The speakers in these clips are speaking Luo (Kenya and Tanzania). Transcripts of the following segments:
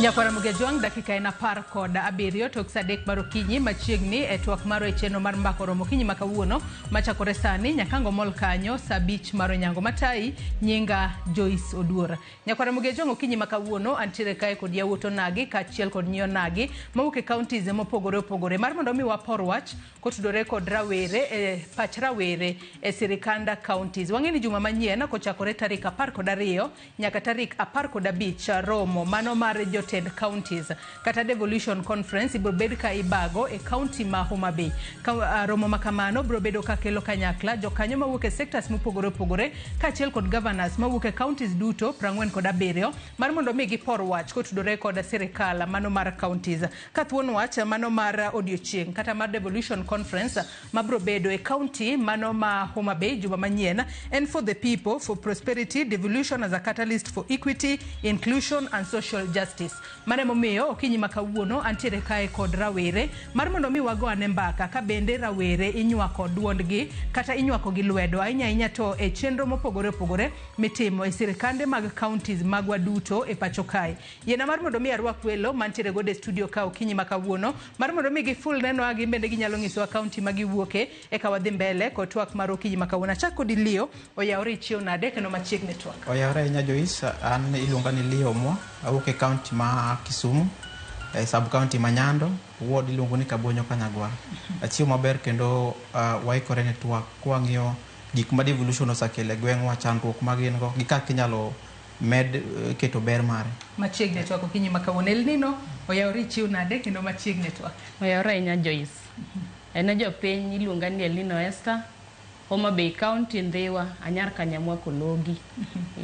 Nyakwara Mugejwang' dakika en 17 tok sa 3 mar okinyi machiegni e twak marwa e chenro mar mbaka oromo okinyi ma kawuono machakore sani nyakango mol kanyo sa 5 mar onyango matayi nyinga Joyce Oduor. Nyakwara Mugejwang' okinyi ma kawuono antiere kae kod yawuot onagi kaachiel kod nyi onagi mawuok e counties mopogore opogore mar mondo mi wapor wach kotudore kod rawere e pach rawere e sirikanda counties. Wang'e ni juma manyien kochakore tarik 12 nyaka tarik 15 romo mano mar jotend counties kata devolution conference ibiro bed ka ibago e county ma Homa Bay. Romo ma kamano biro bedo ka kelo kanyakla jokanyo mawuok e sectors mopogore opogore kaachiel kod governors mawuok e counties duto 47 mar mondo mi gipor wach kotudore kod sirikal mano mar counties. Ka thuon wach mano mar odiochieng' kata mar devolution conference mabiro bedo e county mano ma Homa Bay juma manyien en for the people for prosperity devolution as a catalyst for equity inclusion and social justice. Mano emomiyo okinyi ma kawuono antiere kae kod rawere mar mondo mi wago ane mbaka ka bende rawere inywako duondgi kata inywako gi lwedo ahinya ahinya to e chenro mopogore opogore mitimo e sirikande mag counties magwa duto e pacho kae. Yiena mar mondo mi arwak welo mantiere godo e studio ka okinyi ma kawuono mar mondo mi giful nenowa gin bende ginyalo nyisowa county ma giwuoke eka wadhi mbele kod twak mar okinyi ma kawuono. Achak kodi Leo, oyawore ichiew nade kendo machiegni twak. Oyawore ahinya Joyce, an iluonga ni Leo Mwa, awuok e county ma Kisumu, e sub county ma Nyando, ward iluongo ni Kabonyo Kanyagwal. Achiew maber kendo waikore ne twak kwang'iyo gik ma devolution osekelo e gweng'wa, chandruok ma gin go gi kaka inyalo med keto ber mare. Machiegni e twak okinyi ma kawuono. El Nino, oyawore ichiew nade kendo machiegni e twak. Oyawore ahinya Joyce. En e jopiny iluonga ni Elnino Esther, Homa Bay County, Ndhiwa, Anyar Kanyamwa Kologi.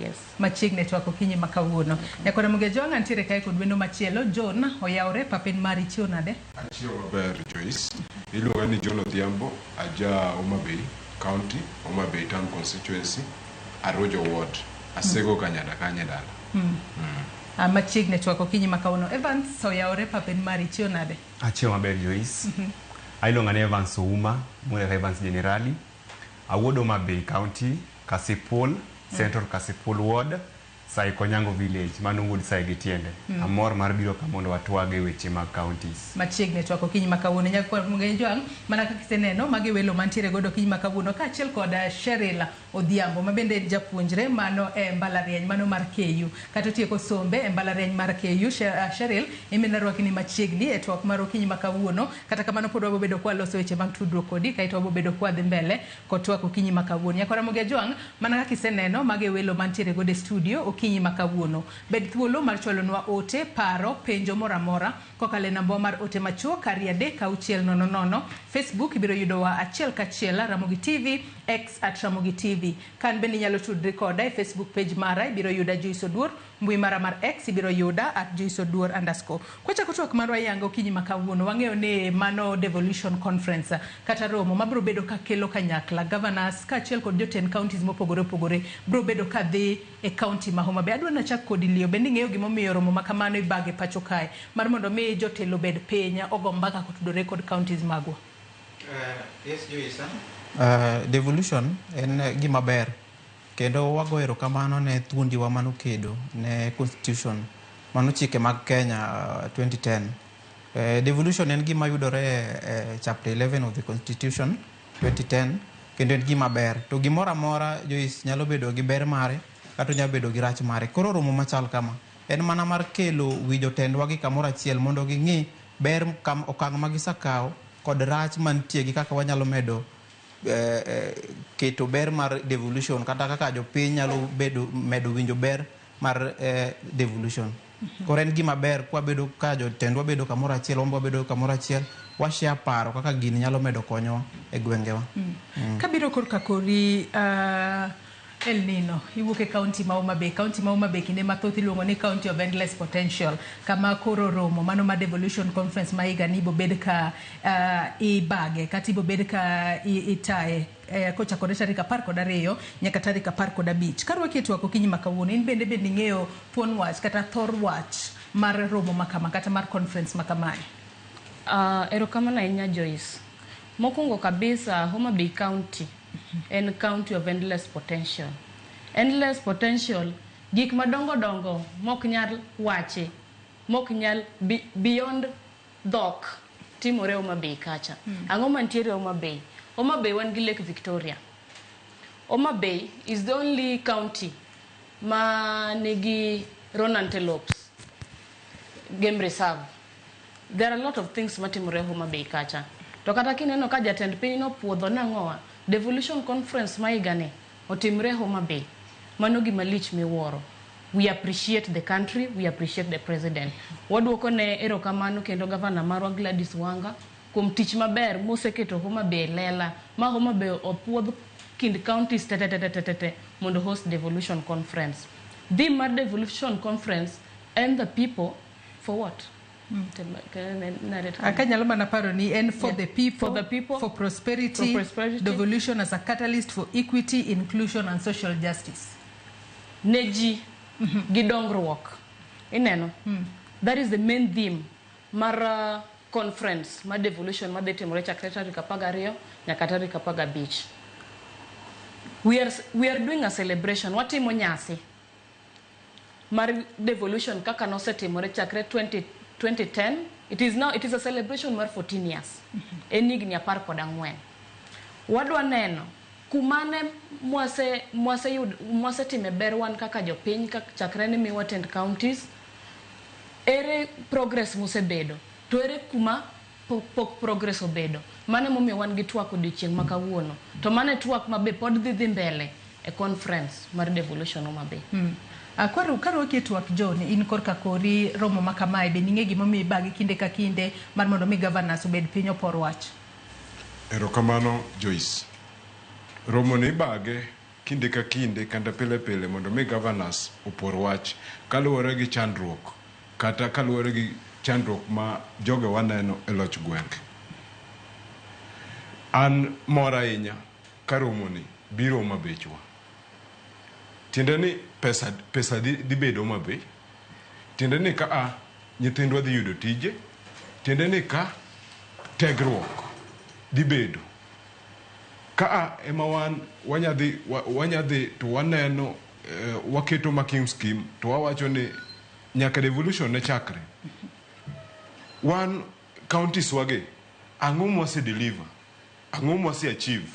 Yes. Machiegni e twak okinyi ma kawuono. Nyakwara Mugejwang' antiere kae kod wendo machielo John, oyawore papen mari ichiew nade? Achiew maber Joyce. Iluonga ni John Odhiambo, aja Homa Bay County, Homa Bay Town Constituency, Arujo Ward. Asego kanyada kanye dala. Machiegni e twak okinyi ma kawuono. Evans, oyawore papen mari ichiew nade? Achiew maber Joyce. Iluonga ni Evans Ouma, mong'ere kaka Evans Generali. Awuod Homa Bay County, Kasipul, Central Kasipul Ward, Sai Konyango Village, mano wuod Sai gi tiende. Amor mar biro ka mondo watwag e weche mag counties. Machiegni e twak okinyi ma kawuono. Nyakwar Mugejwang' mana kaka iseneno magi welo mantiere godo okinyi ma kawuono kaachiel kod Cheryl Odhiambo ma bende en japuonjre mano e mbalariany mano mar KU. Kata otieko sombe e mbalariany mar KU, Cheryl imin arwaki ni machiegni e twak mar okinyi ma kawuono. Kata kamano pod wabo bedo kwa loso weche mag tudruok kodi kaeto wabo bedo kwa dhi mbele kod twak okinyi ma kawuono. Nyakwara Mugejwang' mana kaka iseneno magi e welo mantiere godo e studio okinyi ma kawuono. Bed thuolo mar chwalonwa ote, paro, penjo moro amora kokalo e namba mar ote machuok 236 00. Facebook ibiro yudowa achiel kachiel Ramogi TV, X at Ramogi TV. Kan bende inyalo tudri koda e Facebook page mara ibiro yuda Joyce Oduor, mbui mara mar X ibiro yuda at Joyce Oduor underscore. Kwachako twak marwa yango okinyi ma kawuono, wang'eyo ni mano devolution conference kata romo mabiro bedo ka kelo kanyakla governors kaachiel kod jotend counties mopogore opogore biro bedo ka dhi e county ma Homa Bay. Adwa nachak kodi Leo, bende ing'eyo gimomiyo romo ma kamano ibago e pacho kae mar mondo mi jotelo obed piny ogo mbaka kotudore kod counties magwa? Yes Joyce, devolution en gima ber kendo wago erokamano ne thuondiwa manokedo ne constitution mano chike mag Kenya 2010. Devolution en gima yudore e chapter 11 of the constitution 2010 kendo en gima ber. To gimoro amora Joyce nyalo bedo gi ber mare kata onyalo bedo gi rach mare. Koro romo machal kama en mana mar kelo wi jotendwa gi kamoro achiel mondo ging'i ber okang' ma gisekawo kod rach mantie gi kaka wanyalo medo keto ber mar devolution kata kaka jopiny nyalo bedo medo winjo ber mar devolution. Koro en gima ber kwabedo ka jotendwa bedo kamoro achiel, wan be wabedo kamoro achiel, wa share paro kaka gini nyalo medo konyowa e gwengewa. Kabiro korka kori El Nino, iwuok e county ma Homa Bay. County ma Homa Bay kinde mathoth iluongo ni county of endless potential, kama koro romo mano mar devolution conference ma higa ni ibo bed ka ibage kata ibo bed ka itaye kochakore tarik 12 nyaka tarik 15. Karwaki e twak okinyi ma kawuono, in bende bende ing'eyo thuon wach kata thor wach mar romo ma kama kata mar conference ma kamae? Erokamano ahinya Joyce. Mokwongo kabisa Homa Bay County en county of endless potential. Endless potential, gik madongo dongo mok nyal wachi mok nyal beyond dhok timore Homa Bay kacha. Ang'o mantiere Homa Bay? Homa Bay wan gi Lake Victoria. Homa Bay is the only county ma nigi roan antelopes game reserve. There are a lot of things matimore Homa Bay kacha. To kata kineno ka jatend piny nopuodho nang'owa, devolution conference ma higani otimre Homa Bay. Mano gima lich miwuoro. We appreciate the country, we appreciate the president. Waduoko ne erokamano kendo gavana marwa Gladys Wanga kuom tich maber moseketo Homa Bay e lela ma Homa Bay opuodh kind counties te te te te te te mondo host devolution conference. Theme mar devolution conference and the people for what? Narrate. Akanyalo mana paro ni en for the people, For the people, for prosperity, for prosperity. Devolution as a catalyst for equity, inclusion and social justice. Ne ji gi dongruok ineno, that is the main theme mar conference mar devolution madhi timore chakre tarik 12 nyaka tarik 15. We are doing a celebration, watimo nyasi mar devolution kaka nosetimore chakre 20, 2010. It is now, it is a celebration mar 14 years, en higni 14. Wadwa neno kumane mwase mwaseyud mwasetime ber wan kaka jopiny chakre ni miwa tend counties, ere progress mosebedo to ere kuma pok progress obedo. Mano emomiyo wan gi twak odiochieng' ma kawuono, to mano e twak ma be pod dhi mbele e conference mar devolution Homa Bay. Karwaki e twak, John, in korka kori romo ma kamae, be ning'e gimomiyo ibage kinde ka kinde mar mondo mi governors obed piny opor wach? Erokamano, Joyce. Romo ni ibage kinde ka kinde kata pile pile mondo mi governors opor wach kaluwore gi chandruok kata kaluwore gi chandruok ma jogewa neno e loch gwenge. An mor ahinya ka romo ni biro Homa Bechwa. Tiende ni pesa dhi bedo Homa Bay. Tiende ni ka a nyithindwa dhi yudo tije. Tiende ni ka tegruok dhi bedo. Ka a ema wan wanya dhi to waneno waketo marking scheme to wawacho ni nyaka devolution ne chakre. Wan counties wage ang'o mwase deliver? Ang'o mwase achieve?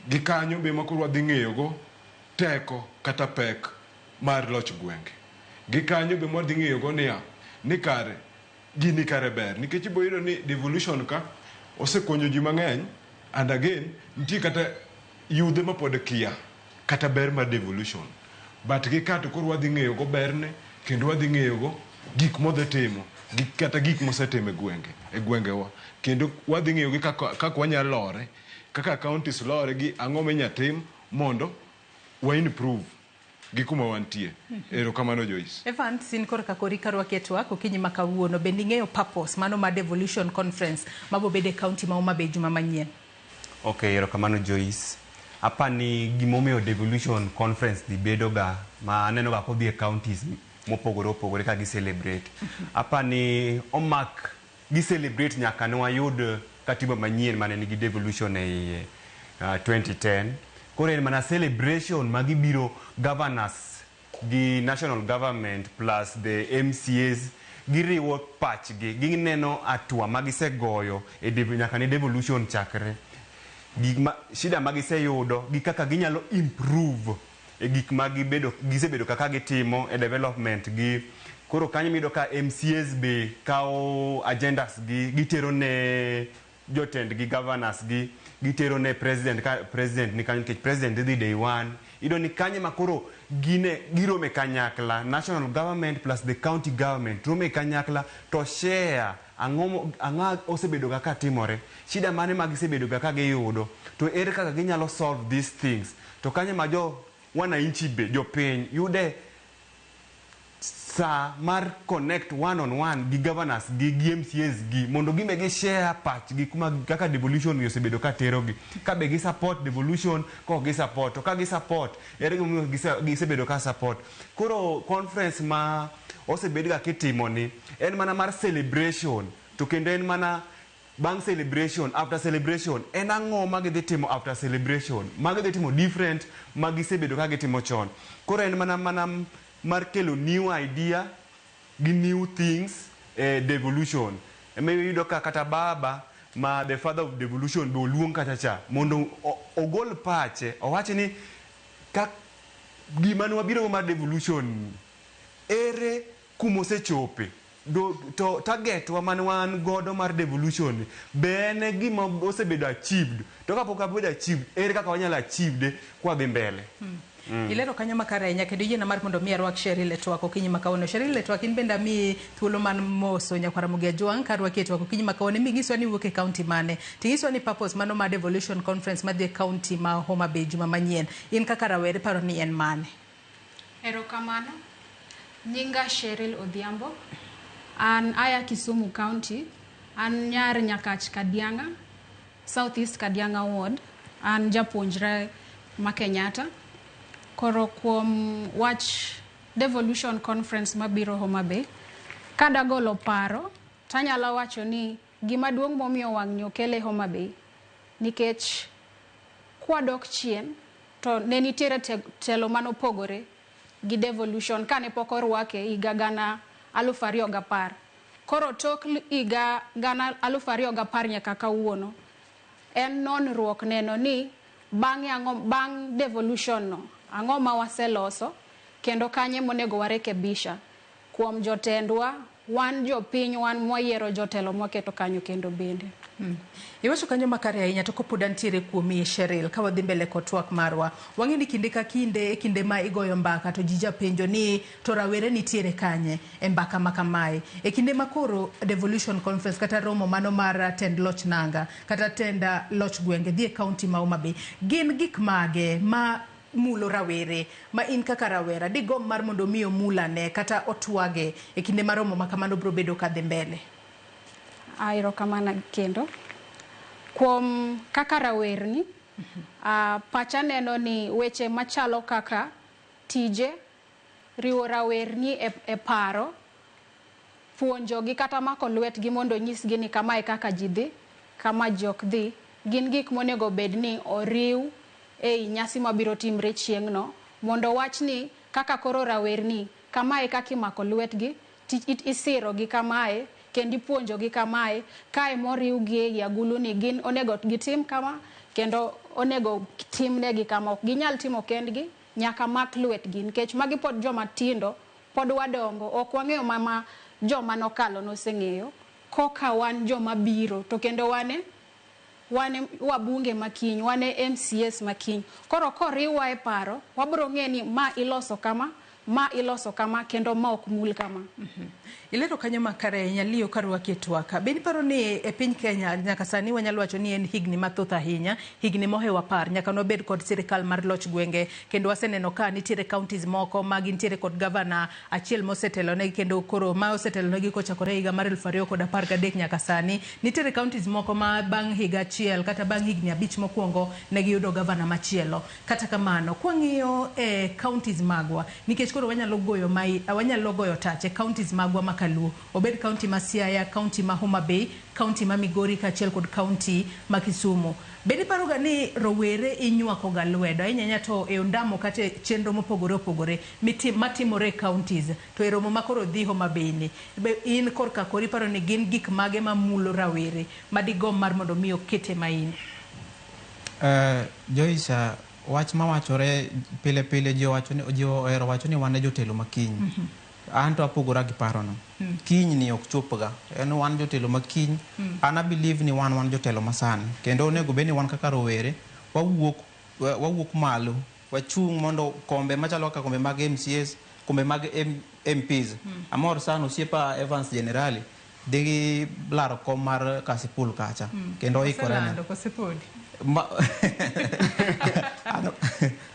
Gi kanyo be ma koro wadhi ng'eyogo teko kata pek mar loch gwenge. Gi kanyo be mwadhi ng'eyogo niya, ni kare gini kare ber nikech ibo yudo ni devolution ka osekonyo ji mang'eny, and again nitie kata yudhe mapod kia kata ber mar devolution, but gi ka to koro wadhi ng'eyogo berne kendo wadhi ng'eyogo gik modhi timo gi kata gik mosetimo e gwenge e gwengewa, kendo wadhi ng'eyogi kaka wanyalo lore kaka counties lore gi ang'o minya tim mondo wa improve gi kuma wantie. Erokamano, Joyce. Evans, in korka kori karwaki e twak okinyi ma kawuono, bende ing'eyo purpose mano mar devolution conference mabo bedo e county ma Homa Bay juma manyien? Ok, erokamano, Joyce. Apani gimomiyo devolution conference dhi bedo ga ma aneno ga kodhi e counties mopogore opogore ka gi celebrate. Apani omak gi celebrate nyaka ne wayud katiba manyien mane nigi devolution e iye 2010. Koro en mana celebration ma gibiro governors gi national government plus the MCAs giriwo pachgi, gineno hatua ma gisegoyo e nyaka ne devolution chakre, gik ma shida ma giseyudo gi kaka ginyalo improve e gik ma gibedo gisebedo kaka gitimo e development gi. Koro kanyo miyudo ka MCAs be kawo agendas gi gitero ne jotend gi governors gi gitero ne president ka president ni kanyo, nikech president dhi day one. Iyudo ni kanyo ema koro gine girome kanyakla, national government plus the county government rome kanyakla to share ang'o ang'o osebedo kaka timore, shida mane ma gisebedo ga ka giyudo, to ere kaka ginyalo solve these things. To kanyo ma jo wananchi be jopiny yude sa mar connect one on one gi governors gi MCAs gi mondo gimbe gi share pachgi kuma kaka devolution ni osebedo ka terogi, ka be gi support devolution, ka ok gi support, to ka gi support, ere gimomiyo gisebedo ka support. Koro conference ma osebed ga kitimo ni en mana mar celebration, to kendo en mana bang' celebration, after celebration en ang'o ma gidhi timo after celebration ma gidhi timo different ma gisebedo ka gitimo chon. Koro en mana mar kelo new idea. gi new things e devolution. Ema iyudo ka kata baba ma the father of devolution be oluong kacha cha mondo ogol pache owach ni ka gima ne wabiro go mar devolution ere kumosechope to target wa mane wan godo mar devolution be en gima osebedo achieved, to kapok obedo achieved, ere kaka wanyalo achieved kwadhi mbele? Ilero kanyo makare ahinya kendo yiena mar mondo mi arwak Sheril e twak okinyi ma kawuono. Sheril e twak, in bende amiyi thuolo mar moso nyakwar Ramogi Ajwang' karwaki e twak okinyi ma kawuono. Minyiswa ni iwuok e county mane, tinyiswa ni purpose mano mar devolution conference madhi e county ma Homa Bay juma manyien. In kaka rawere iparo ni en mane? Erokamano. Nyinga Cheryl Odhiambo. An aya Kisumu County. An nyar Nyakach Kadianga, South East Kadianga Ward. An japuonjre ma Kenyatta. Koro kuom wach devolution conference mabiro Homa Bay, kadagolo paro, tanyalo wacho ni gima duong' momiyo wang'ni okele Homa Bay, nikech kwadok chien to ne nitiere telo manopogore gi devolution kane pok orwake higa 2010. Koro tok higa 2010 nyaka kawuono, en nonruok neno ni bang'e ang'o, bang' devolution no, ang'o ma waseloso kendo kanye monego warekebisha kuom jotendwa, wan jopiny, wan mwayiero jotelo mwaketo kanyo kendo bende. Iwacho kanyo makare ahinya, to kopod antiere kuomi Cheryl, ka wadhi mbele kod twak marwa, wang'e ni kinde ka kinde e kinde ma igoyo mbaka to ji japenjo ni to rawere nitiere kanye e mbaka ma kamae. E kinde ma koro devolution conference kata romo mano mar tend loch nanga kata tend loch gwenge dhi e county ma Homa Bay, gin gik mage ma mulo rawere ma in kaka rawera digomb mar mondo mi omulane kata otwage e kinde ma romo ma kamano biro bedo kadhi mbele? Erokamano kendo. Kuom kaka rawerni, pacha neno ni weche machalo kaka tije, riwo rawerni e paro, puonjogi kata mako lwetgi mondo nyisgi ni kamae kaka ji dhi, kama ji ok dhi, gin gik monego bed ni oriw ei nyasi mabiro timre chieng'no, mondo wach ni kaka koro rawerni, kamae kaka imako lwetgi, isirogi kamae, kendo ipuonjogi kamae, kae moriwgi ei agulu ni gin onego gitim kama, kendo onego timnegi kama. Ok ginyal timo kendgi, nyaka mak lwetgi, nikech magi pod joma tindo, pod wadongo, ok wang'eyo mama joma nokalo noseng'eyo, koka wan joma biro, to kendo wane wabunge makiny, wane MCAs makiny. Koro koriwwa e paro, wabiro ng'e ni ma iloso kama, ma iloso kama, kendo ma ok mul kama. Ilero kanyo makare ahinya, Leo, karwaki e twak. Be iparo ni e piny Kenya nyaka sani wanyalo wacho ni en higni mathoth ahinya, higni mohewo 10 nyaka nwabed kod sirikal mar loch gwenge, kendo waseneno ka nitiere counties moko ma gintiere kod gavana achiel mosetelonegi, kendo koro ma osetelonegi kochakore higa mar 2013 nyaka sani. Nitiere counties moko ma bang' higa achiel kata bang' higni 5 mokwongo ne giyudo gavana machielo. Kata kamano, kwang'iyo e counties magwa, nikech koro wanyalo goyo wanyalo goyo tach e counties magwa ma Kaluo, obed county ma Siaya, county ma Homa Bay, county ma Migori kaachiel kod county ma Kisumu. Bende iparo ga ni rowere inywako ga lwedo ahinya ahinya to e ondamo kata e chenro mopogore opogore matimore e counties, to e romo ma koro dhi Homa Bay ni, be in korka kori iparo ni gin gik mage mamulo rawere madigomb mar mondo mi okete main? Joyce, wach mawachore pile pile ji owacho ni ji ohero wacho ni wan e jotelo makiny. An to apogora gi parono. Kiny ni ok chopga. En wan jotelo makiny. An a believe ni wan jotelo masani. Kendo onego bed ni wan kaka rowere wawuok malo, wachung' mondo kombe machalo kaka kombe mag MCAs, kombe mag MPs. Amor sana osiepa Evans Generali dhi laro kom mar Kasipul kacha. Kendo oikore ne. Oselando kose podi?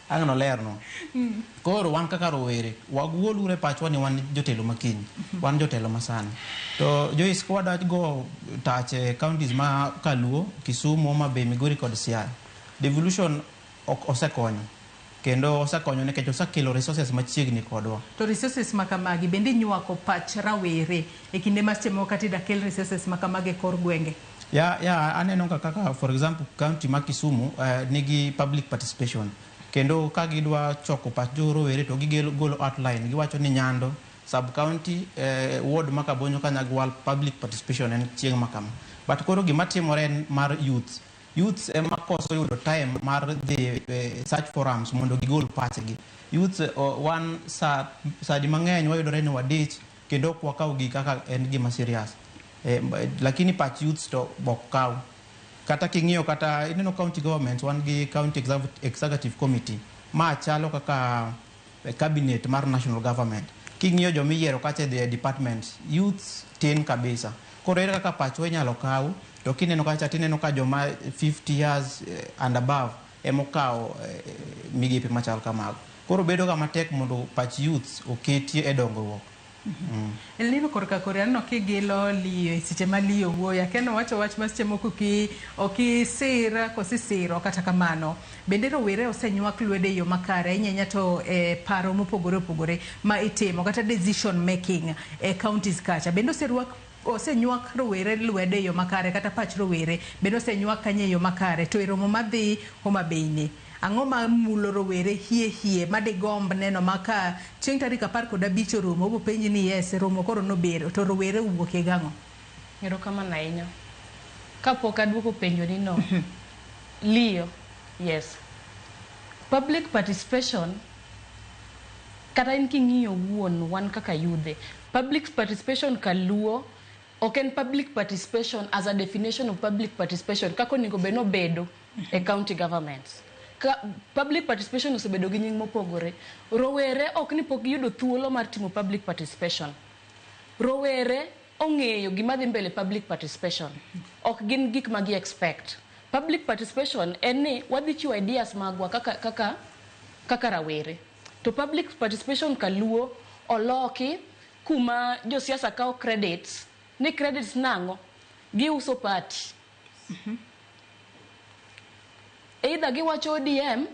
Ang' nolerno. Koro wan kaka rowere, wagoluru e pachwa ni wan jotelo makiny, wan jotelo masani. To Joyce, kwa go tach e counties ma Kaluo, Kisumu, Homa Bay, Migori kod Siaya, devolution ok osekonyo. Kendo osekonyo nikech osekelo resources machiegni kodwa. To resources ma kamagi bende inywako pach rawere e kinde ma seche moko kata ida kel resources ma kamagi e kor gwenge? Ya, aneno kaka for example county ma Kisumu nigi public participation. Kendo ka gidwa choko pach jo rowere to gigolo outline, giwacho ni Nyando Sub county, ward ma Kabonyo Kanyagwal, public participation en chieng' ma kama. But koro gima timore en mar youth. Youths ema koso yudo time mar dhi such forums mondo gigol pachgi. Youths wan sa sadi mang'eny wayudore ni wadich kendo ok wakaw gi kaka en gima serious. Lakini pach youths to bok kaw. Kata king'iyo kata ineno county government, wan gi county executive committee ma chalo kaka cabinet mar national government. King'iyo jomiyiero kacha e the departments, youths tin kabisa. Koro ere kaka pachwa inyalo kaw? To kineno kacha tineno ka joma 50 years and above emokawo migepe machal kamago. Koro bedo ga matek mondo pach youths oketie e dongruok. Elnino korka kore aneno kigilo Liyo e seche ma Liyo wuoyo. Akia nowacho wach ma seche moko ki okisir kosisiro kata kamano. Bende rowere osenywak lwedo e yo makare ahinya ahinya to e paro mopogore opogore ma itimo kata decision making e counties kacha. Bende oserwak osenywak rowere lwedo e yo makare kata pach rowere bende osenywak kanyo e yo makare to e romo madhi Homa Bay ni. Ang'o ma mulo rowere hie hie madigomb neno ma ka chieng' tarik 15 orumo obo penji ni yes, romo koro nobedo to rowere owuok e gang'o? Erokamano ahinya. Kapok aduoko penjo ni no, Liyo, yes. Public participation, kata in king'iyo wuon wan kaka yudhe, public participation kaluo ok en public participation as a definition of public participation kaka onego bed nobedo e county governments. Ka public participation osebedo gi nying mopogore. Rowere ok ni pok giyudo thuolo mar timo public participation. Rowere ong'eyo gima dhi mbele public participation. Ok gin gik ma gi expect. Public participation en ni wadhi chiwo ideas magwa kaka rawere. To public participation kaluo oloki kuma josiasa kawo credits, ni credits nang'o? Giuso party. Either giwacho ODM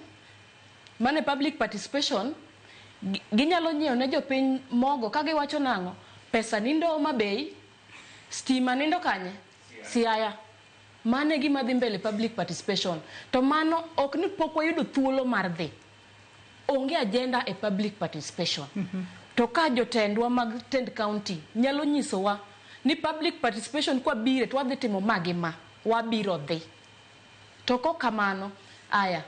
mane public participation, ginyalo nyiewo ne jopiny mogo ka giwacho nang'o? Pesa nindo Homa Bay, stima nindo kanye? Siaya. Mano e gima dhi mbele public participation. To mano ok ni pok wayudo thuolo mar dhi. Onge agenda e public participation. To ka jotendwa mag tend county nyalo nyisowa ni public participation kwa bire to wadhi timo ma gi ma, wabiro dhi. To kok kamano, aya,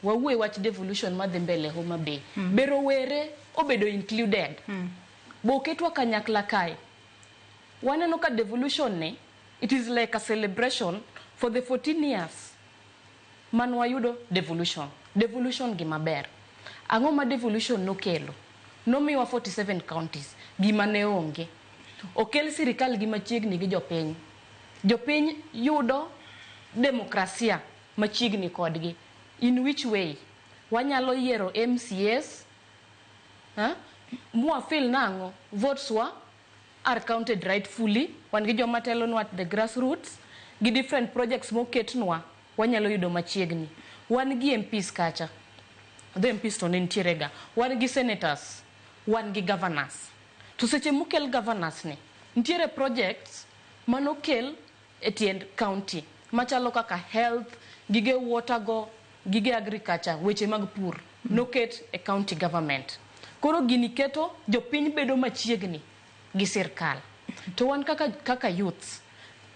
wawuo e wach devolution madhi mbele Homa Bay. Be rowere obedo included? Bo oketwa kanyakla kae. Waneno ka devolution ni, it is like a celebration for the 14 years man wayudo devolution. Devolution gima ber. Ang'o ma devolution nokelo? Nomiwa 47 counties, gima ne onge. Okel sirikal gi machiegni gi jopiny. Jopiny yudo demokrasia machiegni kodgi. In which way? Wanyalo yiero MCAs, ha? Mwa feel nang'o? Votes wa are counted rightfully. Wan gi joma telonwa at the grassroots, gi different projects moketnwa, wanyalo yudo machiegni. Wan gi MPs kacha. The MPs to ne nitiere ga. Wan gi senators, wan gi governors. To seche mokel governors ni, nitiere projects manokel e tiend county machalo kaka health, gige water go, gige agriculture, weche mag pur noket e county government. Koro gini keto jopiny bedo machiegni gi sirkal. To wan kaka youths,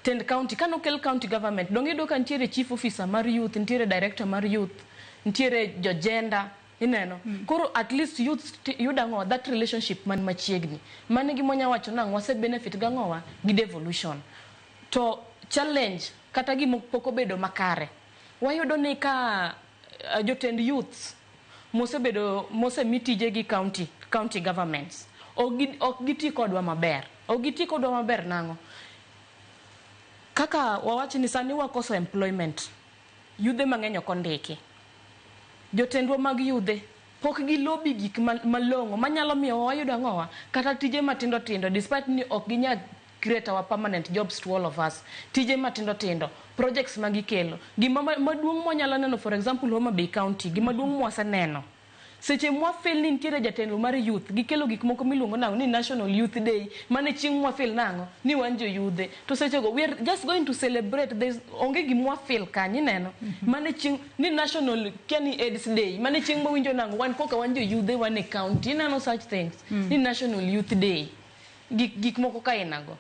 tend county, kanokel county government, dong iyudo ka nitiere chief officer mar youth, nitiere director mar youth, nitiere jo gender, ineno. Koro at least youth yudo ang'o? That relationship man machiegni. Mano e gima wanya wacho nang'o? Wase benefit gang'owa gi devolution. To challenge kata gima pok obedo makare, wayudo ni ka jotend youths mosebedo mosemi tije gi county governments ok giti kodwa maber. Ok giti kodwa maber nang'o? Kaka wawach ni sani wakoso employment, yudhe mang'eny ok ondiki. Jotendwa mag yudhe pok gilobi gik malong'o manyalo miyo wayudo ang'owa kata tije matindo tindo, despite ni ok ginyal create our permanent jobs to all of us. Tije matindo tindo, projects ma gikelo. Gima maduong' mwanyalo neno, for example, Homa Bay County, gima duong' mwaseneno Seche mwafeel ni nitiere jatelo mar youth, gikelo gik moko miluongo nang'o ni National Youth Day, mane chieng' mwafeel nang'o ni wan joyudhe. To sechego we are just going to celebrate, there's onge gimwafeel kanyo ineno. Mane chieng' ni National kia ni AIDS Day, mane chieng' mawinjo nang'o wan koka wan joyudhe wan e county, ineno such things. Ni National Youth Day. Gik moko kainago.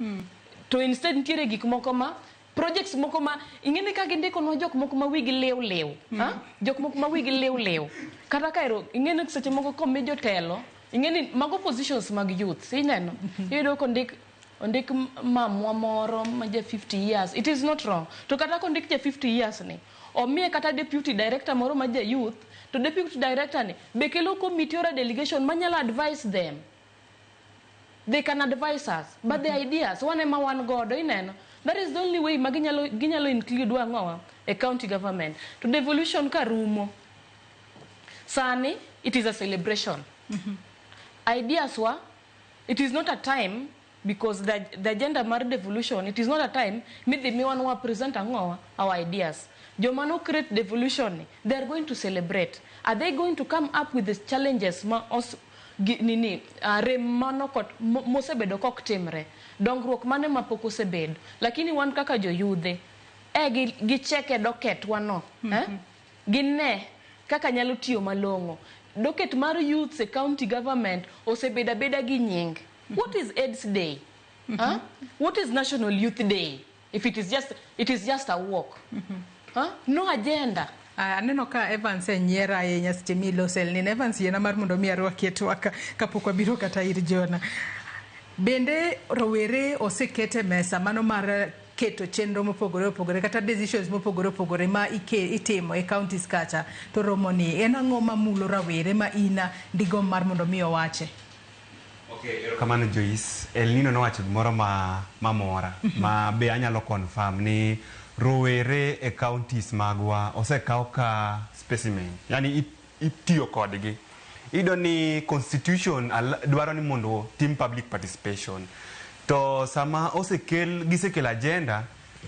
To instead nitiere gik moko ma projects moko ma ing'eni ka gindikonwa jok moko ma wigi liw liw, ha? Jok moko ma wigi liw liw. Kata ka ero ing'eni seche moko komi jotelo, ing'eni mago positions mag youth, ineno? Iyudo kondik ondik mamwa moro ma ja 50 years, it is not wrong. To kata kondik ja 50 years ni, omiye kata deputy director moro ma ja youth, to deputy director ni be kelo committee or a delegation manyalo advise them. They can advise us, but the ideas wan ema wan godo ineno. That is the only way ma ginyalo include wang'owa e county government. To devolution ka rumo, sani it is a celebration. Ideas wa, it is not a time because the agenda mar devolution, it is not a time midhi miwa nwa present ang'owa our ideas. Joma no create devolution ni, they are going to celebrate. Are they going to come up with the challenges ma os, gi, nini rem mano kot mosebedo kok timre, dongruok mane mapok osebedo, lakini wan kaka joyudhe e gi cheke docket wano, eh? Gine kaka nyalo tiyo malong'o. Docket mar youths e county government osebedo abeda gi nying. What is AIDS Day? Huh? What is National Youth Day? If it is just a walk. Huh? No agenda. Aneno ka Evans e nyiero ahinya seche milose ni Evans yiena mar mondo mi arwaki e twak kapok wabiro kata ir Jona. Bende rowere oseket e mesa mano mar keto chenro mopogore opogore kata decisions mopogore opogore ma itimo e counties kacha, to romo ni en ang'o mamulo rawere ma ina digomb mar mondo mi owache? Okay, erokamano Joyce. El Nino nowacho gimoro ma mamora ma be anyalo confirm ni rowere e counties magwa osekaw ka specimen, yani itiyo kodgi. Iyudo ni constitution dwaro ni mondo tim public participation, to sama osekel gisekelo agenda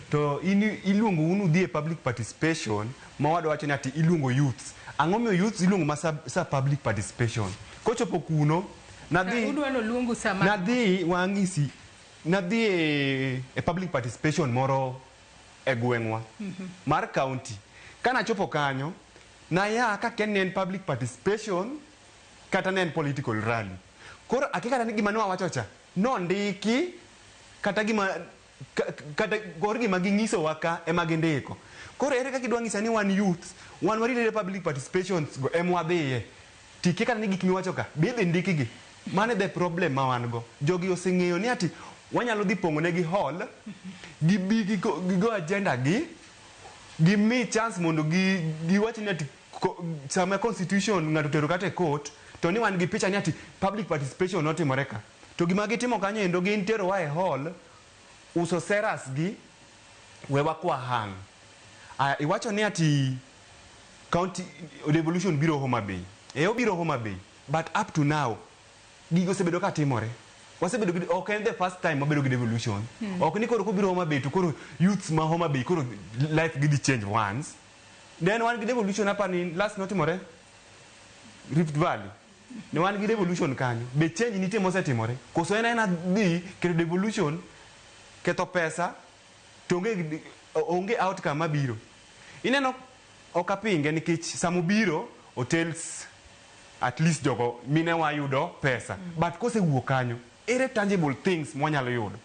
to in iluongo unu dhi e public participation ma wadwa wacho ni ati iluongo youths. Ang'o miyo youths iluongo ma sa public participation? Kochopo kuno nadhi Udwa noluongu sama nadhi wang'isi nadhi e public participation moro e gweng'wa mar county. Kanachopo kanyo naya ka kia ni en public participation kata ne en political rally. Koro akia kata ni gima nwawacho cha nondiki kata gima kata kor gima ging'isowa ka ema gindiko. Koro ere kaka idwa ng'isa ni wan youths wan waritore public participations go ema wadhiye, tikia kata ni gik miwacho ka be idhi ndikgi. Mano e the problem ma wan go. Jogi oseng'eyo ni ati wanyalo dhi pong'o negi hall, gibi gigo agenda gi, gimi chance mondo giwach ni ati sama constitution ng'ato tero kata e court to ni wan gi picha ni ati public participation notimore ka. To gima gitimo kanyo endo gin terowa e hall, uso seras gi, wewa kwa hang. Aya, iwacho ni ati county devolution biro Homa Bay. E obiro Homa Bay, but up to now gigo osebedo ka timore. Wasebedo gi, ok en the first time wabedo gi devolution. Ok ni koro kobiro Homa Bay to koro youths ma Homa Bay koro life gidhi change once. Then wan gi devolution hapa ni last notimore Rift Valley. Ne wan gi devolution kanyo. Be change nitie mosetimore? Koso en aena dhi keto devolution, ketho pesa, to onge outcome mabiro. Ineno ok apinge nikech samobiro hotels at least jogo mine wayudo pesa. But kosewuok kanyo, ere tangible things mwanyalo yudo?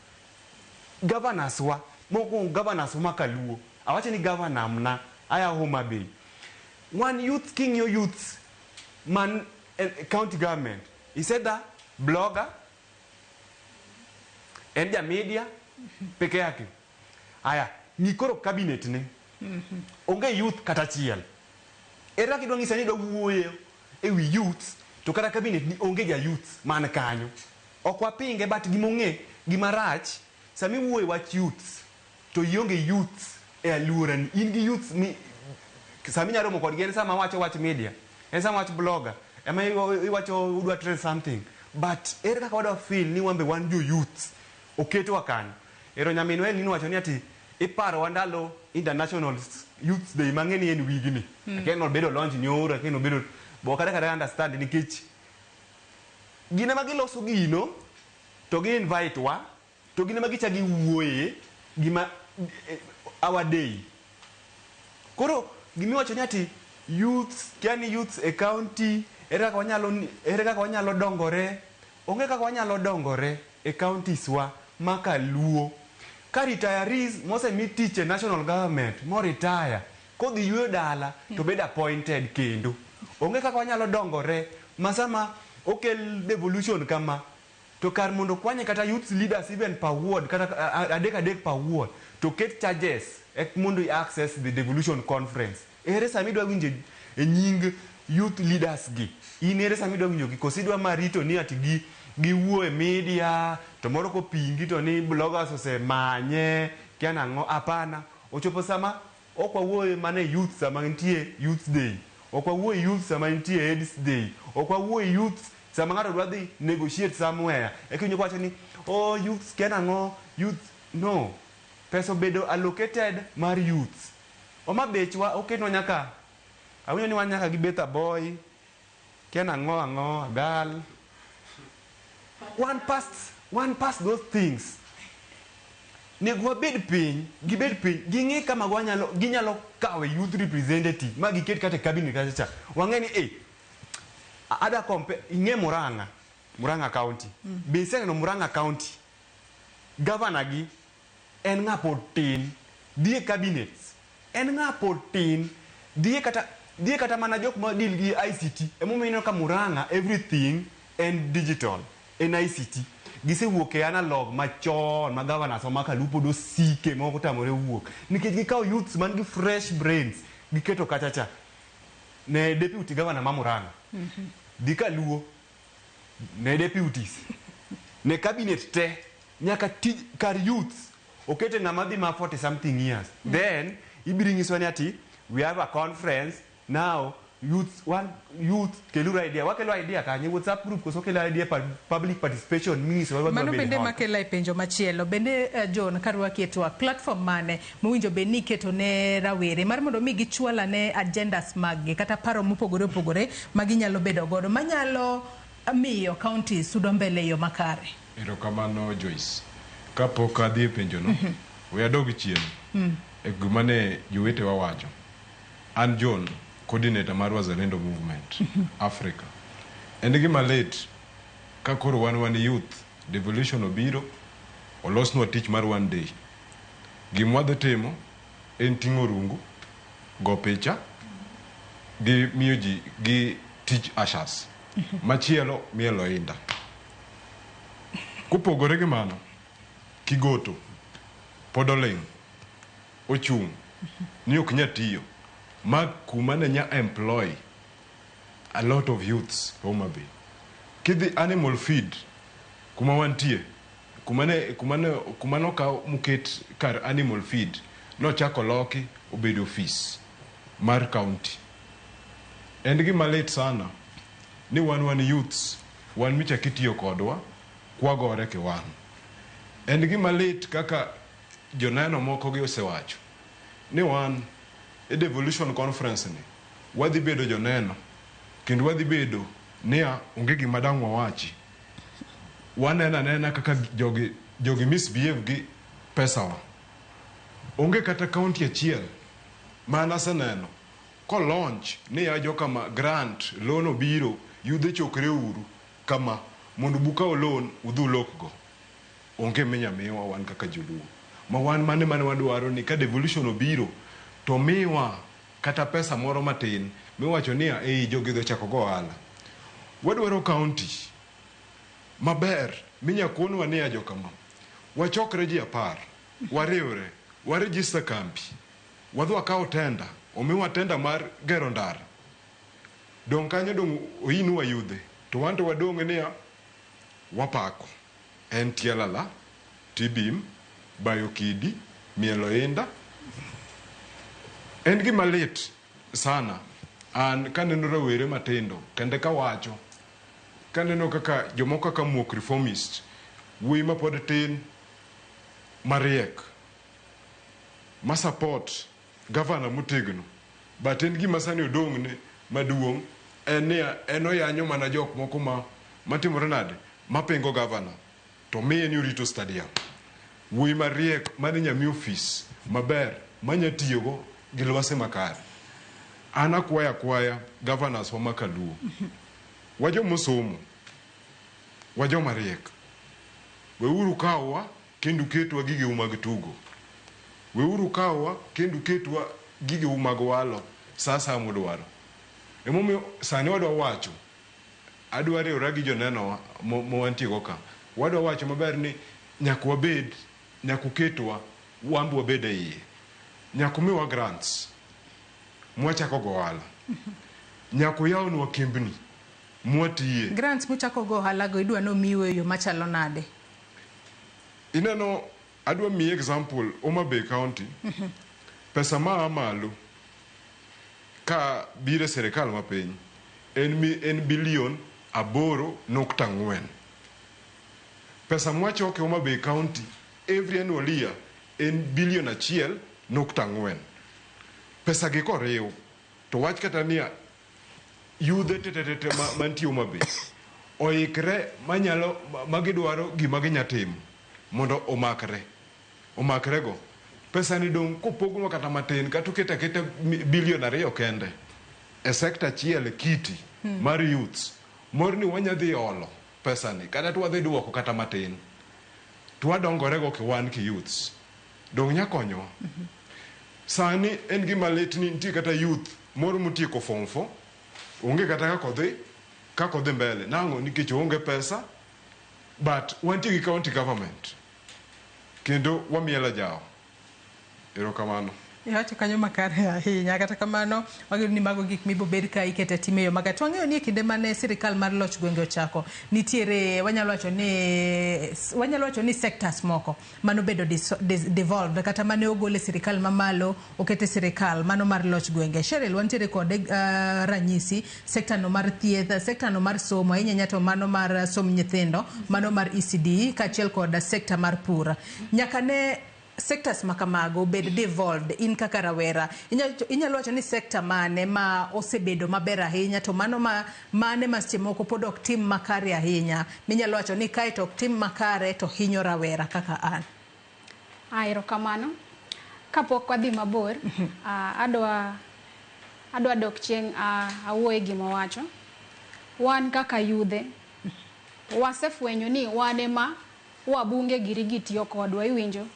Governors wa, mokwongo governors wa makaluo. Awacho ni governor mna aya Homa Bay. Wan youth king'iyo youths man county government. He said that blogger, en ja media peke yake. Aya, ng'i koro cabinet ne. Onge youth kata achiel. Ere kaka idwa ng'isa ni idwa wuoyo e wi youths to kata cabinet ni onge ja youths man kanyo. Ok wapinge but gimong'e gima rach sama iwuoyo e wach youths to ionge youths e alworani. In gi youths mi sama inyalo romo kodgi en sama wacho wach media, en sama wach blogger, ema iwacho udwa trend something. But ere kaka wadwa feel ni wan be wan jo youths oketwa kanyo. Ero nyaminwa Elnino wacho ni ati iparowa ndalo International Youth Day mang'e ni en wigni. Akia ni obedo launch nyoro, akia ni obedo Bo ok adek understand nikech gin ema giloso gino to gi invite wa to gin ema gichak giwuoye gima our day. Koro gimiwacho ni ati youths, kia ni youths e county ere kaka wanyalo dongore. Onge kaka wanyalo dongore e counties wa maka Luo. Ka retirees mosemi tich e national government mo retire kodhi yueyo dala to bed appointed kendo. Onge kaka wanyalo dongore ma sama okel devolution kama to kar mondo kwanye kata youth leaders even per ward kata adek adek per ward to ket charges ek mondo i access the devolution conference. Ere sama idwa winjo e nying youth leaders gi? In ere sama idwa winjo gi? Koso idwa marito ni ati gi giwuo e media to moro kopingi to ni bloggers osemanye kia nang'o? Hapana. Ochopo sama ok wawuoye mana e youth sama nitie Youth Day, ok wawuo e youth sama nitie AIDS Day, ok wawuo e youth sama ng'ato dwa dhi negotiate somewhere eka iwinjo kowacho ni oh, youth kia nang'o, youth no. Pesa obedo allocated mar youth. Homa Bechwa oketwa nyaka, awinjo ni wan nyaka gi Betha Boy, kia nang'o ang'o, agal. One past those things. Nego wabed piny, gibed piny, ging'e kama wanyalo, ginyalo kawe youth representative ma giket kata e cabinet kacha cha. Wang'e ni ada compare, ing'e Murang'a, Murang'a County. Be iseneno Murang'a County? Governor gi en ng'a pod tin, dhi e cabinet. En ng'a pod tin, dhi e kata mana jok ma deal gi ICT. Emomiyo ineno ka Murang'a everything en digital, en ICT. Gisewuok e analog machon ma governors ma Kaluo pod osike ma ok otamore wuok. Nikech gikawo youths man gi fresh brains giketo kacha cha. Ne deputy governor ma Murang'a. Dhi Kaluo ne deputies. Ne cabinet te nyaka tij kar youths okete ng'ama dhi ma 40 something years. Then ibiro nyiswa ni ati we have a conference now, youth one, youth keluru idea. Wakelo idea kanye? WhatsApp group koso kelo idea pa public participation minyiso wadwa Mano bedo bende hall. Makela e penjo machielo bende, John, karwaki e twak, platform mane mowinjo bed ni iketo ne rawere mar mondo mi gichwal ane agendas mag gi kata paro mopogore opogore ma ginyalo bedo godo manyalo miyo county sudo mbele e yo makare? Erokamano, Joyce. Kapok adhi e penjono, we adog chien e gima ne jowetewa wacho. An John, coordinator mar Wazalendo Movement Africa. En gima lit ka koro wan youth, devolution obiro, olosnwa tich mar one day. Gima wadhi timo en ting'o rungu, go picha, gi miyo ji gi tich ushers. Machielo mielo inda. Kopogore gi mano, Kigoto pod oling' ochung' ni ok nya tiyo ma kuma ne nya employ a lot of youths Homa Bay. Kidhi animal feed kuma wantie, kuma nokaw moket kar animal feed nochako loki obedo ofis mar county. En gima lit sana ni wan youths wan michak itiyo kodwa kwagore kiwan. En gima lit kaka joneno moko gi osewacho ni wan e devolution conference ni wadhi bedo joneno kendo wadhi bedo niya onge gima dang' wawachi. Waneno anena kaka jogi misbehave gi pesawa. Onge kata county achiel ma an aseneno ko launch niya jokama grant loan obiro, yudhe chokre uru kama mondo bukaw loan udhi ulokgo. Onge minya miwa wan kaka joluo. Ma wan mane wadwaro ni ka devolution obiro to miwa kata pesa moro matin miwacho niya ei jogi dhi chako go ohala. Wadwaro county maber minya konwa niya jokama wachokre ji 10 wariwre waregister kambi wadhi wakaw tender, omiwa tender mar gero ndara. Dong' kanyo dong' oinwa yudhe to wan to wadong' niya wapako en tielala tibim bayo kidi mielo inda. En gima lit sana an kaneno rawere matindo kendo kawacho kaneno kaka jomoko kaka muok reformist wuoyi mapod tin mariek ma support gavana motegno, but en gima sani odong'ne maduong' En niya, en oyanyo mana jok moko ma matimore nade, mapingo gavana to miye ni orito stadium. Wuoyi mariek mane nya mi ofis maber manya tiyogo gi lwasi makare. An akwaya akwaya governors wa makaluo. Wajomosomo, wajoma riek. Weuru kawowa kendo uketwa gigeu mag tugo. Weuru kawowa kendo uketwa gigeu mag walo sa asaya mudwaro. Emomiyo sani wadwa wacho, adwa riwora gi joneno ma wantie go ka. Wadwa wacho maber ni nyaka wabed, nyaka uketwa wan be wabed e iye. Nyaka umiwa grants mwachako go ohala. Nyaka uyawnwa kembni mwatiye. Grants muchako go ohala go idwa ni omiu e yo machalo nade? Ineno, adwa miyi example Homa Bay County, pesa maa malo ka biro e sirikal mapiny en bilion 8.4. Pesa mwachoko e Homa Bay County every annual year en bilion 1.4. Pesa gi koriw to wach kata niya yudhe tetetete mantie Homa Bay oikre manyalo magidwaro gima ginya timo mondo omakre omakre go. Pesa ni dong' kopognwa kata matin kata oket aketa bilion 2 kende e sector achiel e kiti mar youths mor ni wanya dhi olo pesa ni kata to wadhi duoko kata matin to wadongore go ki wan ki youths dong' nya konyowa. Sani en gima lit ni nitie kata youth moro motieko form 4 onge kata kaka odhi mbele nang'o nikech oonge pesa, but wantie gi county government kendo wamielo jawo. Erokamano. Iwacho kanyo makare ahinya. Kata kamano, wageno ni mago gik mibobed ka iketo e tim e yo makare. To wang'eyo ni e kinde mane sirikal mar loch gwenge ochako, nitiere wanyalo wacho ni sectors moko manobedo devolved kata mane ogol e sirikal mamalo oket e sirikal mano mar loch gwenge. Cheryl, wantiere kod ranyisi sekta no mar thieth, sekta no mar somo, ahinya ahinya to mano mar somb nyithindo, mano mar ECD kaachiel kod sekta mar pur. Nyaka ne sectors ma kamago bed devolved, in kaka rawera inyalo wacho ni sector mane ma osebedo maber ahinya to mano ma mane ma seche moko pod ok tim makare ahinya minyalo wacho ni kae to ok tim makare to hinyo rawera kaka an? Ah, erokamano. Kapok wadhi mabor, adwa dok chien awuoye gima owacho. Wan kaka yudhe, wasefwenyo ni wan ema wabunge giri gi tiyo kodwa, iwinjo?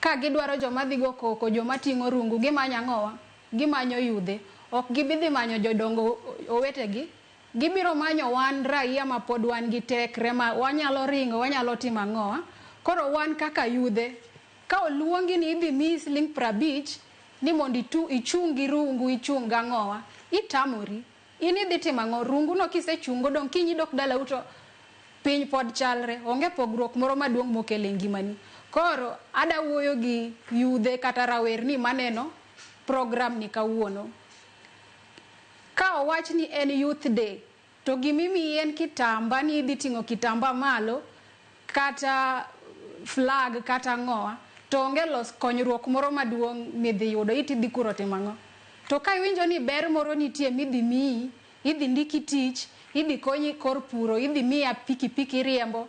Ka gidwaro joma dhi go koko, joma ting'o rungu, gimanyo ang'owa? Gimanyo yudhe. Ok gibi dhi manyo jodongo owetegi, gibiro manyo wan raia ma pod wan gi tekre ma wanyalo ringo, wanyalo timo ang'owa. Koro wan kaka yudhe, ka oluongi ni idhi miyi siling 50 ni mondo ichung gi rungu, ichung gang'owa, itamori. In idhi timo ang'o? Rungu no kisechungo dong' kiny idok dalau to piny pod chalre, onge pogruok moro maduong' mokelo e ngimani. Koro ada wuoyo gi yudhe kata rawerni maneno program ni kawuono. Ka owach ni en youth day, to gimimiyi en kitamba ni idhi ting'o kitamba malo kata flag kata ang'owa, to onge los konyruok moro maduong' midhi yudo, itidhi kuro timo ang'o? To ka iwinjo ni ber moro nitie midhi miyi, idhi ndiki tich, idhi konyi kor puro, idhi miya pikipiki riembo,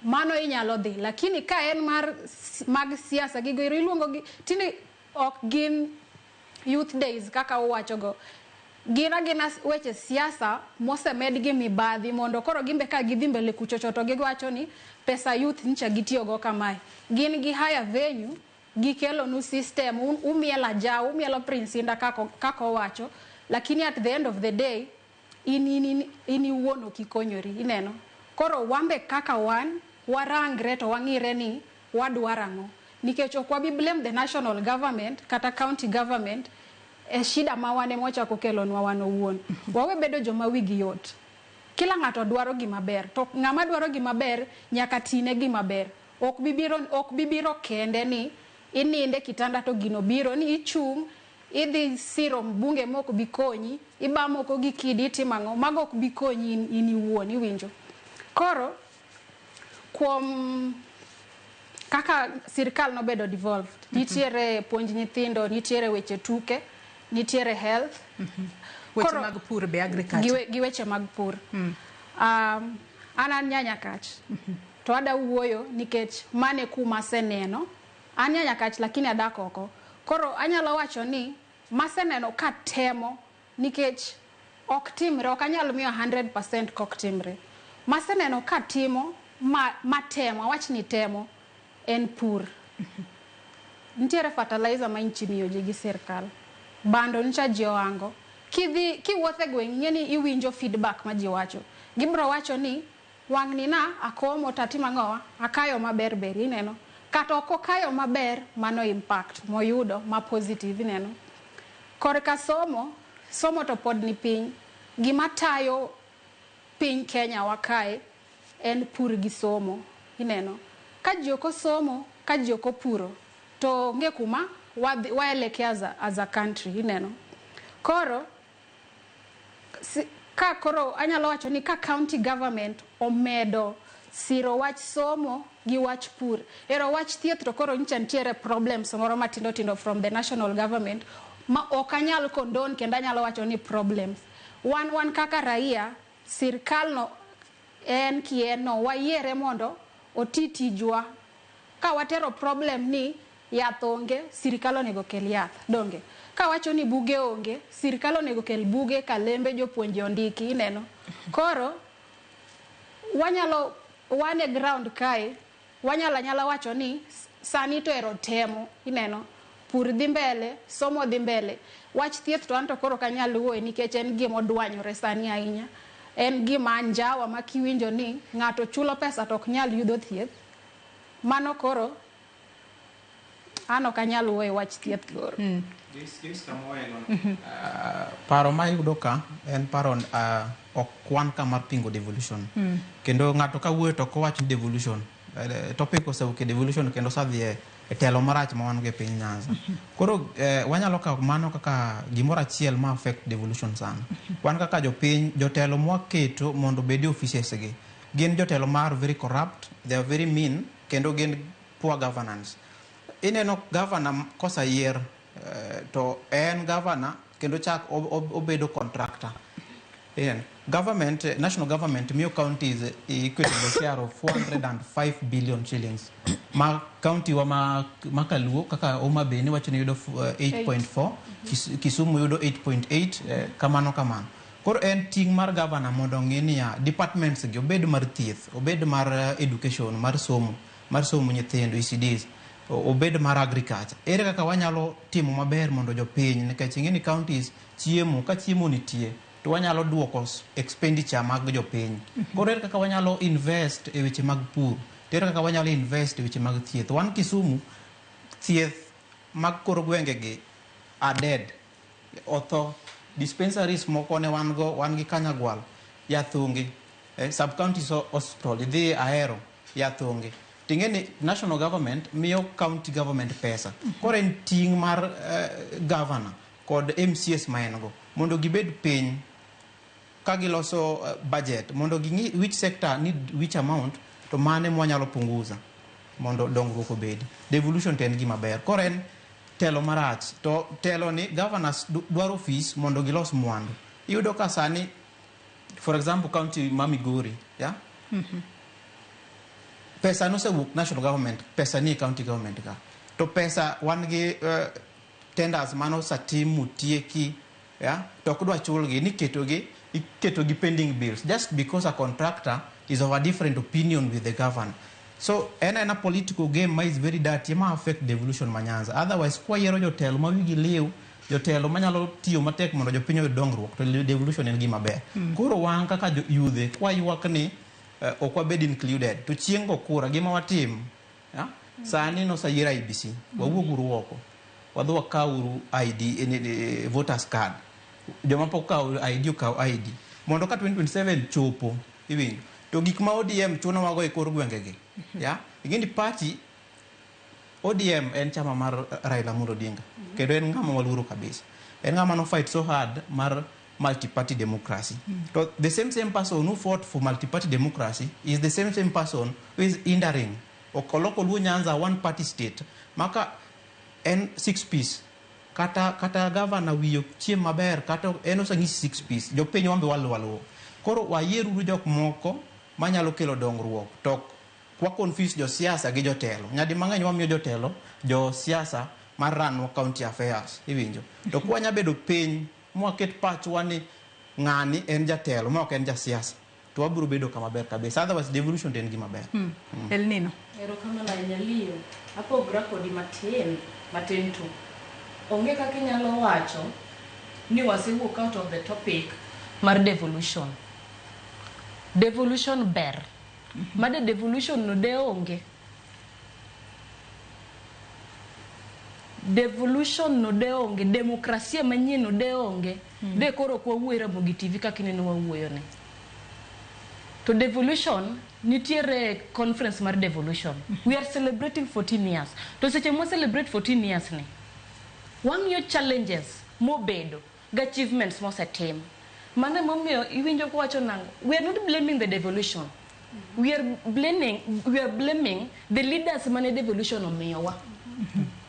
mano inyalo dhi. Lakini ka en mar mag siasa gigo ero iluongo gi tinde ok gin youth days kaka uwacho go. Gin agina weche siasa mosemed gi mibadhi mondo koro gimbe ka gidhi mbele kuchocho to giwacho ni pesa youth ncha gitiyogo kamae. Gin gi higher venue, gikelonu system, umielo ajawa, umielo Prince Indah kaka owacho, lakini at the end of the day in iwuon ok ikonyori, ineno. Koro wambe kaka wan, warangre to wang'ire ni wadwaro ang'o. Nikech ok wabi blame the national government kata county government e shida ma wan ema ochako kelonwa wan owuon. Wawe bedo joma wigi yot. Kila ng'ato dwaro gima ber, to ng'ama dwaro gima ber nyaka tine gima ber. Ok bi biro kende ni ininde kitanda to gino biro ni ichung' idhi siro mbunge mok bi konyi, iba moko gi kidi itimo ang'o, mago ok bi konyi in iwuon, iwinjo. Koro kuom kaka sirikal nobedo devolved, nitiere puonj nyithindo, nitiere weche tuke, nitiere health, Weche Koro- mag pur be, agriculture. Gi weche mag pur. An Nyanyakach to ada wuoyo nikech mane kuma aseneno. An Nyanyakach lakini adak oko. Koro anyalo wacho ni maseneno ka temo nikech ok timre, ok anyal miyo 100% kok timre. Maseneno ka timo ma, matemo, awach ni temo en pur. Nitiere fertilizer ma inchi miyo ji gi sirkal. Bando ncha ji ohango. Kidhi kiwuotho e gweng' ing'e ni iwinjo feedback ma ji wacho. Gibro wacho ni wang' ni na akomo to atimo ang'owa akayo maber ber ineno. Kata ok okayo maber mano impact moyudo ma positive ineno. Korka somo, somo to pod ni piny. Gima tayo piny Kenya wa kae en pur gi somo ineno. Ka ji ok osomo, ka ji ok opuro, to onge kuma wadhi waelekea as a country ineno. Koro ka koro anyalo wacho ni ka county government omedo siro wach somo gi wach pur. Ero wach thieth to koro nyicha nitiere problems moro matindo tindo from the national government ma ok anyal condone kendo anyalo wacho ni problems. Wan kaka raia, sirkal no en kien no wayiere mondo oti tijwa. Ka watero problem ni yath onge, sirkal onego kel yath, donge? Ka wacho ni buge onge, sirkal onego kel buge, kalembe, jopuonje ondiki, ineno. Koro wanyalo wan e ground kae, wanyalo anyala wacho ni sani to ero temo, ineno. Pur dhi mbele, somo dhi mbele. Wach thieth to anto koro ok anyal wuoye nikech en gima odwanyore sani ahinya. En gima anjawa ma kiwinjo ni ng'ato chulo pesa to ok nyal yudo thieth. Mano koro an ok anyal wuoyo e wach thieth koro. Paro ma ayudo ka en paro ok wan ka mar pingo devolution. Kendo ng'ato ka wuoyo to ok owach ni devolution. Topic osewuok e devolution kendo osedhi e telo marach ma wan go e piny Nyanza. Koro wanyalo kawo mano kaka gimoro achiel ma affect devolution sana. Wan kaka jopiny, jotelo mwaketo mondo obed e offices gi gin jotelo mar very corrupt, they are very mean, kendo gin poor governance. Ineno governor koseyier to en governor kendo chak obedo contractor. Yeah. Government, national government miyo counties equitable share of 405 billion shillings. Ma county wa ma Kaluo kaka Homa Bay ni wacho ni yudo 8.4, Kisumu yudo 8.8, kamano kamano. Koro en ting' mar governor mondo ong'i niya departments gi obed mar thieth, obed mar education, mar somo nyithindo ECDs, obed mar agriculture. Ere kaka wanyalo timo maber mondo jopiny, nikech ing'e ni counties chiemo, ka chiemo nitie to wanyalo duoko expenditure mag jopiny. Koro ere kaka wanyalo invest e weche mag pur, to ere kaka wanyalo invest e weche mag thieth. Wan Kisumu, thieth mag kor gwenge gi are dead, otho. Dispensaries moko ne wan go, wan gi Kanyagwal, yath onge. Sub county hospital idhi Ahero, yath onge. Ting'e ni national government miyo county government pesa. Koro en ting' mar governor kod MCAs ma en go mondo gibed piny ka giloso budget mondo ging'i which sector need which amount to mane mwanyalo punguza mondo dongruok obedi. Devolution to en gima ber. Koro en telo marach to telo ni governors dwaro fees mondo gilos mwandu. Iyudo ka sani for example county ma Migori, yeah? Pesa nosewuok national government, pesa ni e county government ka. To pesa wan gi tenders manosetim motieki, yeah? To ok dwa chulgi ni ketogi iketogi pending bills just because a contractor is of a different opinion with the governor. So en a political game ma is very dirty ma affect devolution ma Nyanza. Otherwise kwayiero jotelo ma wigi liw, jotelo manyalo tiyo matek mondo jopiny oyud dongruok to devolution en gima ber. Koro wan kaka yudhe kwaywak ni ok wabed included to chieng' go kura gima watim, yeah? Sani noseyier IEBC, wawuog uru oko, wadhi wakawuru ID, voters card. Joma pok okawo ID okaw ID mondo ka 2027 chopo, iwinjo, to gik ma ODM chunowago e kor gwenge gi, yeah? Ing'e ni party ODM en chama mar Raila Amolo Odinga kendo en ng'ama waluoro kabisa. En ng'ama no fight so hard mar multi-party democracy. To the same same person who fought for multi-party democracy is the same same person who is hindering. Ok oloko Luo Nyanza one party state. Maka en six piece. Kata gavana wiyo chiem maber, kata en oseng'isi 6 piece, jopiny wambe waluwo. Koro wayieruru jok moko manyalo kelo dongruok, to kwa confuse josiasa gi jotelo. Nyadi mang'eny wamiyo jotelo josiasa mar ranwa county affairs, iwinjo. To kwanya bedo piny mwaket pachwa ni ng'ani en jatelo ma ok en jasiasa, to wabiro bedo kama ber kabisa. Otherwise devolution to en gima ber. El Nino. Erokamano ahinya Leo. Apogra kodi matin, matin tu. Onge kaka inyalo wacho ni wasewuok out of the topic mar devolution. Devolution ber. Made devolution no de onge. Devolution no de onge, demokrasia manyien no de onge. De koro ok wawuoyo Ramogi TV kaka ineno wawuoyo ni. To devolution, nitiere conference mar devolution. We are celebrating 14 years. To seche mwa celebrate 14 years ni, wang'iyo challenges mobedo gi achievements mosetim. Mano emomiyo iwinjo kowacho nang'o? We are not blaming the devolution. We are blaming the leaders mane devolution omiyowa.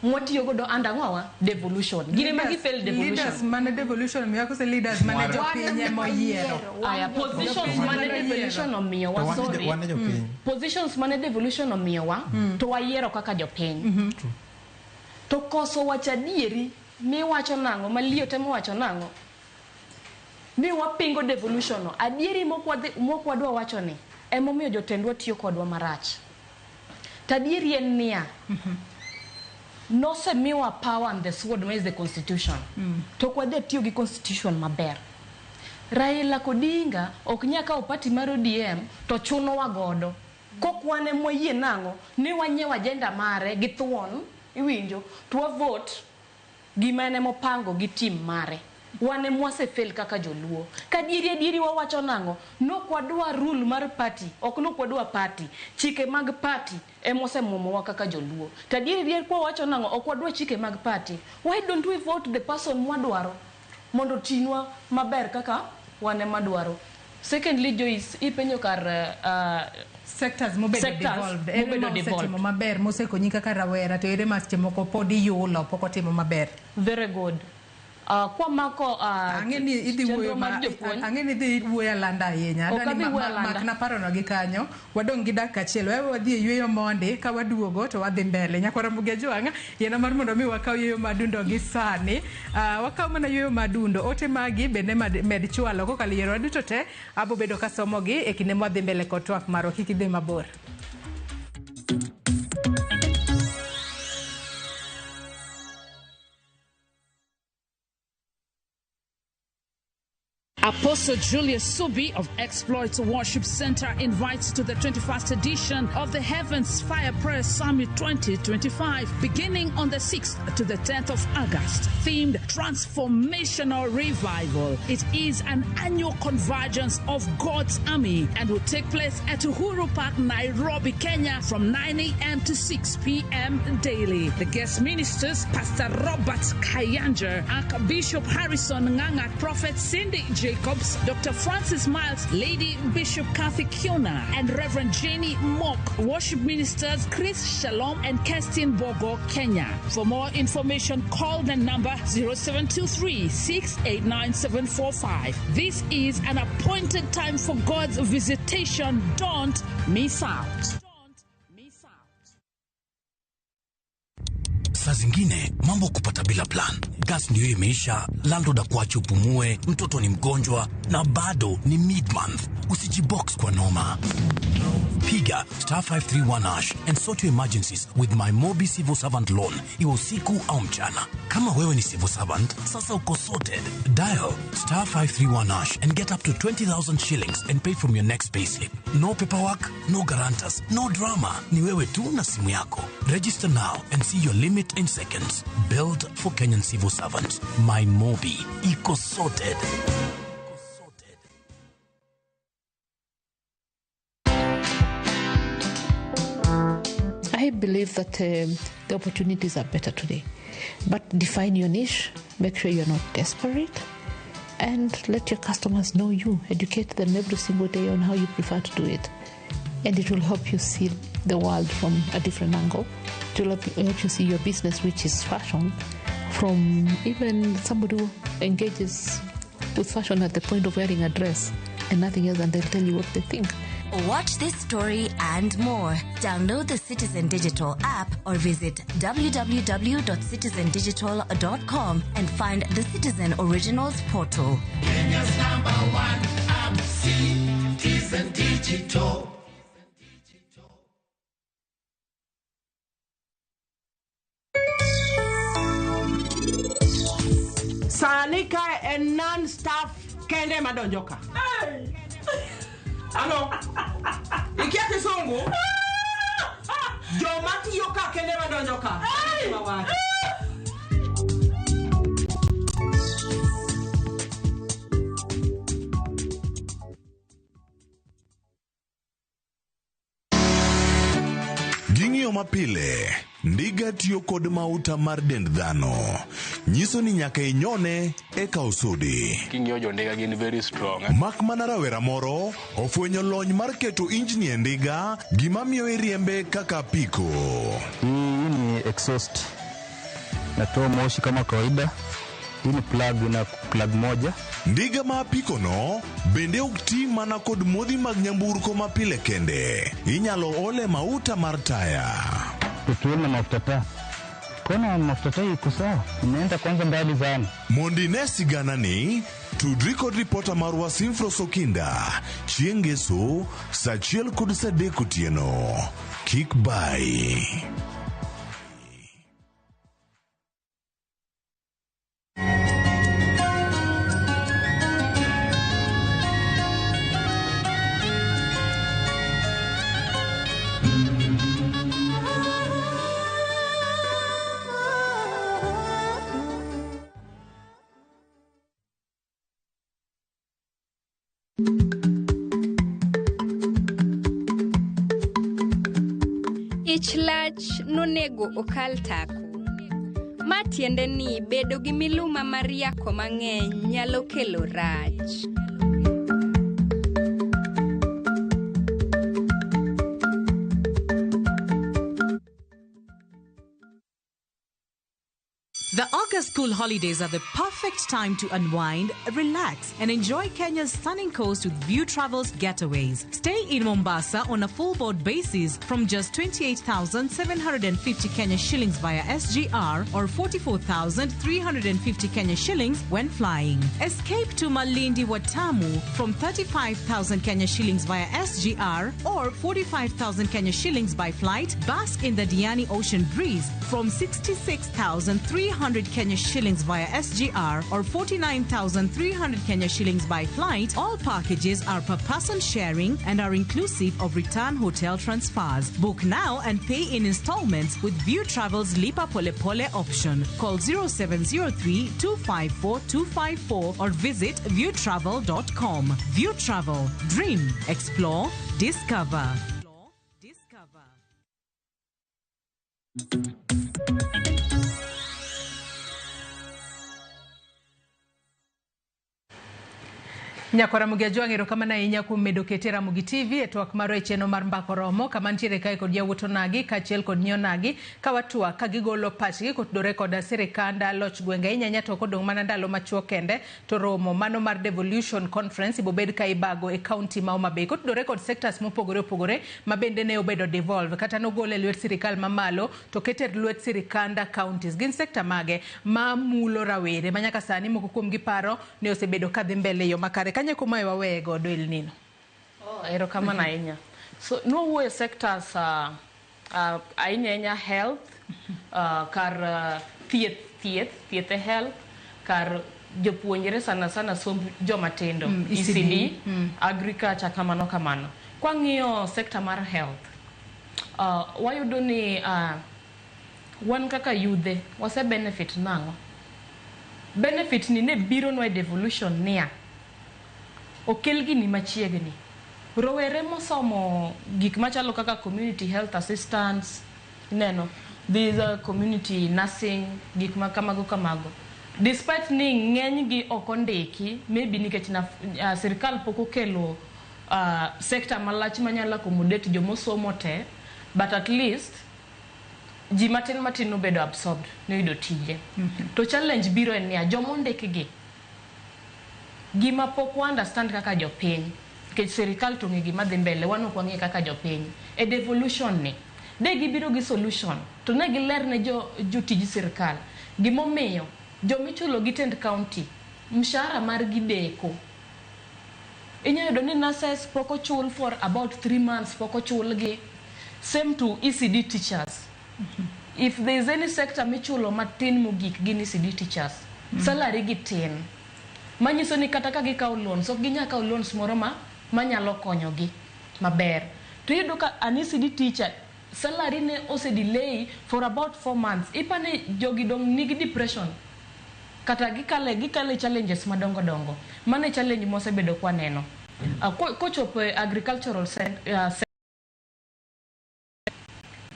Mwatiyo godo under ang'owa? Devolution. Gin ema gifail devolution. Leaders mane devolution omiyowa kose leaders mane jopiny ema oyiero? Aya, positions mane devolution omiyowa, sorry. Wan e jopiny. Positions mane devolution omiyowa, to wayiero kaka jopiny. To koso wacho adieri, miwacho nang'o, ma Leo temo wacho nang'o, ni wapingo devolution no. Adieri mok wadwa wacho ni, emomiyo jotendwa tiyo kodwa marach. To adieri en niya, nosemiwa power and the sword ma is the constitution. To ok wadhi tiyo gi constitution maber. Raila Odinga ok nyal kawo party mar ODM to chunowa godo. Kok wan ema wayie nang'o ni wanyiewo agenda mare gi thuon, iwinjo, to wa vote gima en emopango gi team mare. Wan ema wasefail kaka joluo. Ka adieri adieri wawacho nang'o, nok wadwa rule mar party, ok nok wadwa party. Chike mag party ema osemuomowa kaka joluo. To adieri adieri kwa wacho nang'o, ok wadwa chike mag party. Why don't we vote the person mwadwaro mondo otinwa maber kaka wan ema dwaro? Secondly, Joyce, ipenjo kar sectors mobedo sectors devolved. Ere mobedo ma osetimo devolved. maber, mosekonyi kaka rawera, to ere ma seche moko pod iyulo, pok otimo maber? Very good. Kwa mako, Ang'e ni idhi chenro wuoyo mar jopuonj. ang'e ni idhi wuoyo alanda ahinya. Ok Adwa ni adhi wuoyo alanda. makna parono gi kanyo. Wadong' gi dakika achiel. Wewe wadhi e yueyo mondi, ka waduogo to wadhi mbele. Nyakwar Ramogi Ajwang', yiena mar mondo mi wakaw yueyo madundo gi sani. Wakaw mana yueyo madundo. Ote magi bende med chwalo kokalo yiero duto te. Abo bedo kasomogi e kinde mwadhi mbele kod twak marwa. Kik idhi mabor. Apostle Julius Subi of Exploits Worship Center invites to the 21st edition of the Heavens Fire Prayer Summit 2025, beginning on the 6th to the 10th of August, themed Transformational Revival. It is an annual convergence of God's army and will take place at Uhuru Park, Nairobi, Kenya, from 9 a.m. to 6 p.m. daily. The guest ministers, Pastor Robert Kayanja, Archbishop Harrison Nganga, Prophet Cindy Jacobs, Dr. Francis Miles, Lady Bishop Kathy Kiona, and Reverend Jenny Mock. Worship ministers Chris Shalom and Kerstin Bogo, Kenya. For more information, call the number 0723 689 745. This is an appointed time for God's visitation. Don't miss out. Saa zingine mambo kupata bila plan. Gas ndiyo imeisha, landlord akuache upumue, mtoto ni mgonjwa na bado ni mid-month. Usijibox kwa noma. Piga star 531 hash and sort your emergencies with my Mobi Civil Servant Loan, iwe usiku au mchana. Kama wewe ni civil servant, sasa uko sorted. Dial star 531 hash and get up to 20,000 shillings and pay from your next payslip. No paperwork, no guarantors, no drama. Ni wewe tu na simu yako. Register now and see your limit in seconds. Built for Kenyan civil servants. My Mobi. Iko sorted. I believe that the opportunities are better today. But define your niche, make sure you're not desperate, and let your customers know you. Educate them every single day on how you prefer to do it. And it will help you see the world from a different angle. It will help you see your business, which is fashion, From even somebody who engages with fashion at the point of wearing a dress and nothing else, and they'll tell you what they think. Watch this story and more. Download the Citizen Digital app or visit www.citizendigital.com and find the Citizen Originals portal. Kenya's number one app, Citizen Digital. Sani kae en non staff kende madonjo ka. Ano? Ikia kisungu? Joma tiyo ka kende madonjo ka. Mawacho. Ging'iyo mapile, ndiga tiyo kod mauta mar dend dhano. Nyiso ni nyaka inyone eka osudi. King'iyo jo ndiga gin very strong. Mak mana rawera moro ofwenyo lony mar keto injini e ndiga, gima miyo iriembe kaka apiko. Hii ni exhaust. Natoa moshi kama kawaida. Hii ni plug na plug moja. Ndiga ma apiko no bende ok ti mana kod modhi mag nyamburko mapile kende. Inyalo ole mauta mar taya. Petroli na mafuta taa. Kona mafuta taa iko sawa. Inaenda kwanza mbali sana. Mondo ine sigana ni tudri kod ripota marwa Simfros Okinda chieng' ngeso saa achiel kod saa adek otieno. Kik bai. Ich lach nonego okal tako. Ma tiende ni bedo gi miluma mar yako mang'eny nyalo kelo rach. The August school holidays are the perfect time to unwind, relax, and enjoy Kenya's stunning coast with View Travels getaways. Stay in Mombasa on a full board basis from just 28,750 Kenya shillings via SGR or 44,350 Kenya shillings when flying. Escape to Malindi Watamu from 35,000 Kenya shillings via SGR or 45,000 Kenya shillings by flight. Bask in the Diani Ocean breeze from 66,300 Kenya shillings via SGR or 49,300 Kenya shillings by flight. All packages are per person sharing and are inclusive of return hotel transfers. Book now and pay in installments with View Travel's Lipa Pole Pole option. Call 0703 254 254 or visit viewtravel.com. View Travel. Dream, explore, discover. Nyakora Ramogi Ajwang', erokamano ahinya kuom medo kete Ramogi TV e twak marwa e chenro mar Mbaka Oromo, kama nitiere kae kod yawuot onagi kaachiel kod nyi onagi ka watwak ka gigolo pachgi kotudore koda sirikanda loch gwenge ahinya ahinya to ok odong' mana ndalo machuok kende to romo mano mar Devolution Conference ibobed ka ibago e kaunti ma Homa Bay kotudore kod sectors mopogore opogore ma bende ne obedo devolve kata nogol e lwet sirikal mamalo to kete e lwet sirikanda counties. Gin sekta mage ma mulo rawere ma nyaka sani moko kuom gi paro ne osebedo kadhi mbele e yo makare. Kanye kuma waweye godo El Nino. Oh, erokamano ahinya. So nwawuoyo sectors ahinya ahinya health, kar thieth thieth e health, kar jopuonjre sana sana somb joma tindo, ECD, agriculture kamano kamano. Kwang'iyo sector mar health, wayudo ni wan kaka yudhe wase benefit nang'o? Benefit ni ne bironwa e devolution niya, okel gini machiegni. Rowere mosomo gik machalo kaka community health assistance, ineno, these community nursing, gik ma kamago kamago. Despite ni ng'eny gi ok ondiki, maybe nikech sirikal pok okelo sector malach manyalo accommodate jomosomo te, but at least Ji matin matin nobedo absorbed, noyudo tije. To challenge biro en niya, joma ondikgi, gima pok wa understand kaka jopiny, nikech sirikal to ong'e gima dhi mbele, wan ok wang'e kaka jopiny. E devolution ni, de gibiro gi solution, to ne giler ne jo jotij sirikal gimomiyo jomichulo gi tend county mshahara margi deko. Inya yudo ni nurses pok ochul for about 3 months, pok ochulgi. Same to ECD teachers. If there is any sector michulo matin mogik gin ECD teachers. Salary gi tin. Manyiso ni kata ka gikawo loans, ok ginyal kawo loans moro ma manyalo konyogi maber. To iyudo ka an ECD teacher salary ne ose delay for about 4 months. Ipani jogi dong nigi depression. Kata gikale challenges madongo dongo. Mano e challenge mosebedo kwaneno. Kochopo e agricultural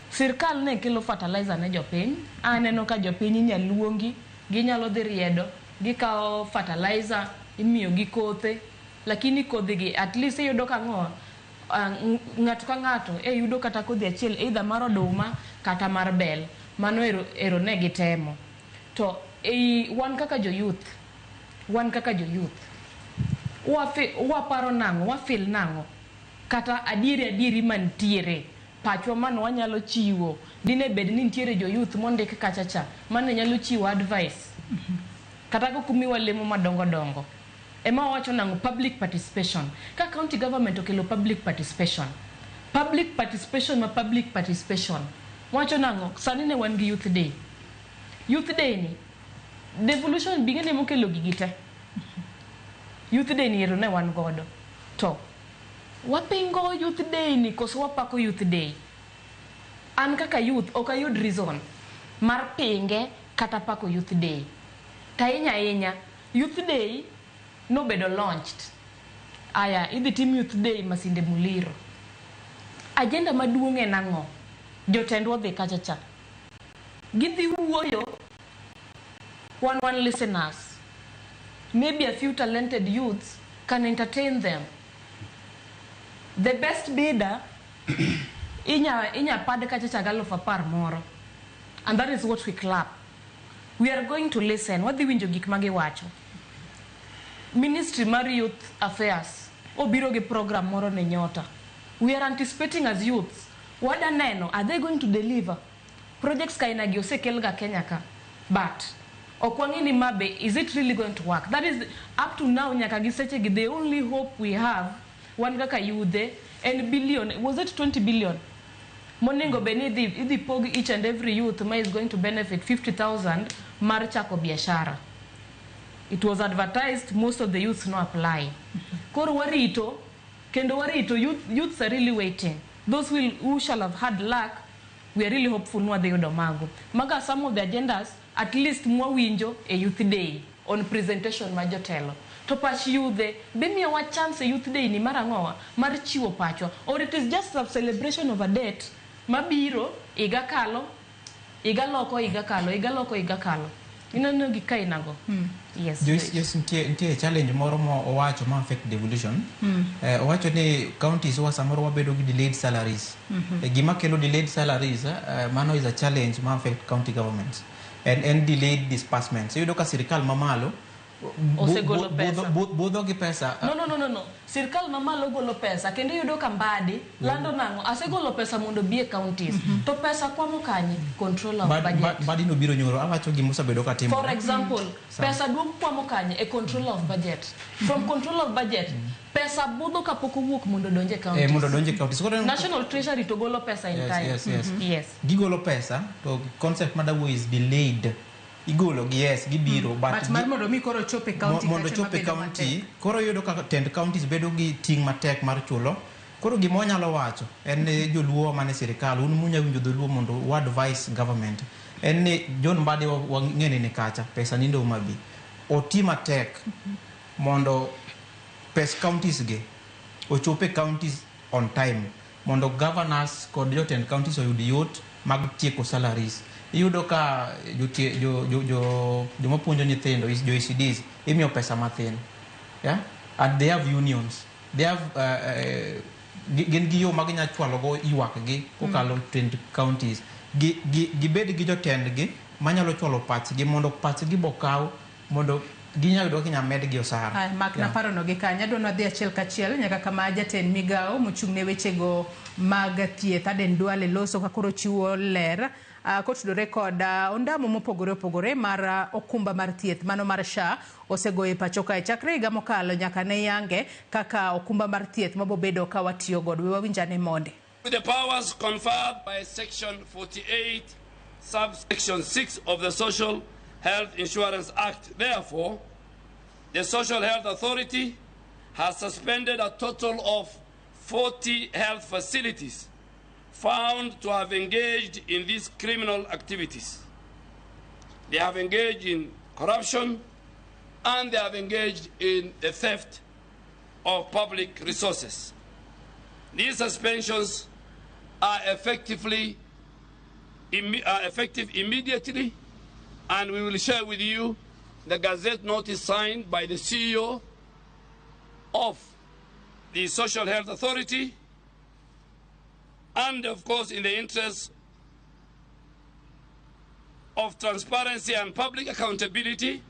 sirkal ne kelo fertilizer ne jopiny. Aneno ka jopiny inyalo luongi, ginyalo dhi riedo, gikawo fertilizer, imiyo gi kothe. Lakini kodhi gi at least iyudo ka ang'o, ng'ato ka ng'ato e yudo kata kodhi achiel either mar oduma kata mar bel. Mano ero ne gitemo. To ei wan kaka jo youth, wan kaka jo youth, waparo nang'o, wafeel nang'o, kata adieri adieri mantiere pachwa mano wanyalo chiwo. Dine bed ni nitiere jo youth mondik kacha cha mane nyalo chiwo advice kata kokumiwa lemo madongo dongo. Ema wawacho nang'o? Public participation. Ka county government okelo public participation, public participation ma public participation wacho nang'o? Sani ne wan gi youth day. Youth day ni devolution bing'e ne mokelo gigi te. Youth day ni ero ne wan godo, to wapingo youth day ni koso wapako youth day? An kaka youth ok ayud reason mar pinge kata pako youth day. To ahinya ahinya youth day nobedo launched. Aya, idhi tim youth day Masinde Muliro. Agenda maduong' en ang'o? Jotendwa odhi kacha cha. Gidhi wuoyo, one listeners. Maybe a few talented youths can entertain them. The best bidder inya pad kacha cha galufu 10 moro. And that is what we clap. We are going to listen. Wadhi winjo gik magiwacho. Ministry mar Youth Affairs obiro gi program moro ne Nyota. We are anticipating as youths. Wada neno, are they going to deliver? Projects kaina gi osekel ga Kenya ka. But ok wang'e ni mabe, is it really going to work? That is up to now nyaka gi seche gi the only hope we have wan kaka yudhe en billion, was it 20 billion? Monego bed ni idhi pog each and every youth ma is going to benefit 50,000 mar chako biashara. It was advertised, most of the youths no apply. Koro warito, kendo warito, youths are really waiting. Those who shall have had luck, we are really hopeful nwa dhi yudo mago. Maga some of the agendas, at least mwawinjo e youth day on presentation ma jotelo. To pach yudhe, be miyowa chance e youth day ni mar ang'owa, mar chiwo pachwa. Or it is just a celebration of a date mabiro, higa kalo, higa loko, higa kalo, higa loko, higa kalo. Ineno gik ka inago? Yes. Joyce, Joyce, nitie challenge moro ma owacho ma affect devolution. Owacho ni counties wa samoro wabedo gi delayed salaries. Gima kelo delayed salaries, mano is a challenge ma affect county governments. And delayed disbursements. Iyudo ka sirikal mamalo osegolo pesa. Budho gi pesa. No. Sirkal mamalo golo pesa kendo iyudo ka Mbadi lando nang'o? Asegolo pesa mondo obi e counties. To pesa kwamo kanye? Control of budget. Mbadi no biro nyoro awacho gima osebedo ka timore. For example, pesa duong kwamo kanye? E control of budget. From control of budget, pesa budho kapok owuok mondo odonj e counties. Mondo odonj e counties. Koro National Treasury to golo pesa in time. Yes. Yes. Gigolo pesa to concept madawuo is delayed. Igolo gi yes, gibiro, but But mar mondo mi koro chop e county mondo kacha chop e mabedo county, matek. Koro iyudo ka tend counties bedo gi ting' matek mar chulo. Koro gima wanyalo wacho en ni joluo mane sirikal, un munya winjo dholuo mondo wa advise government. En ni John Mbadi wang'e ni kacha, pesa nindo Homa Bay. Oti matek mondo pes counties gi ochop e counties on time mondo governors kod jotend counties oyud yot mag tieko salaries. Iyudo ka joma puonjo nyithindo, jo ECDs, imiyo pesa mathin. Yeah? And they have unions. They have, gin gi yo ma ginya chwalo go ywak gi kokalo tend counties. Gibed gi jotendgi manyalo chwalo pachgi mondo pachgi bokaw mondo ginyal yudo kaka medgi osara. Mak na parono gi kanyo. Adwa nwadhi achiel kachiel nyaka kama jatend migawo mochung' ne wechego mag thieth Aden Duale loso ka koro chiwo ler kotudore kod ondamo mopogore opogore mar okumba mar thieth mano mar SHA osegoyo e pacho kae chakre higa mokalo nyaka ne yange kaka okumba mar thieth mabobedo ka watiyo godo. We wawinj ane monde. With the powers conferred by Section 48, subsection 6 of the Social Health Insurance Act, therefore, the Social Health Authority has suspended a total of 40 health facilities found to have engaged in these criminal activities. They have engaged in corruption and they have engaged in the theft of public resources. These suspensions are effective immediately, and we will share with you the Gazette notice signed by the CEO of the Social Health Authority, and of course in the interest of transparency and public accountability,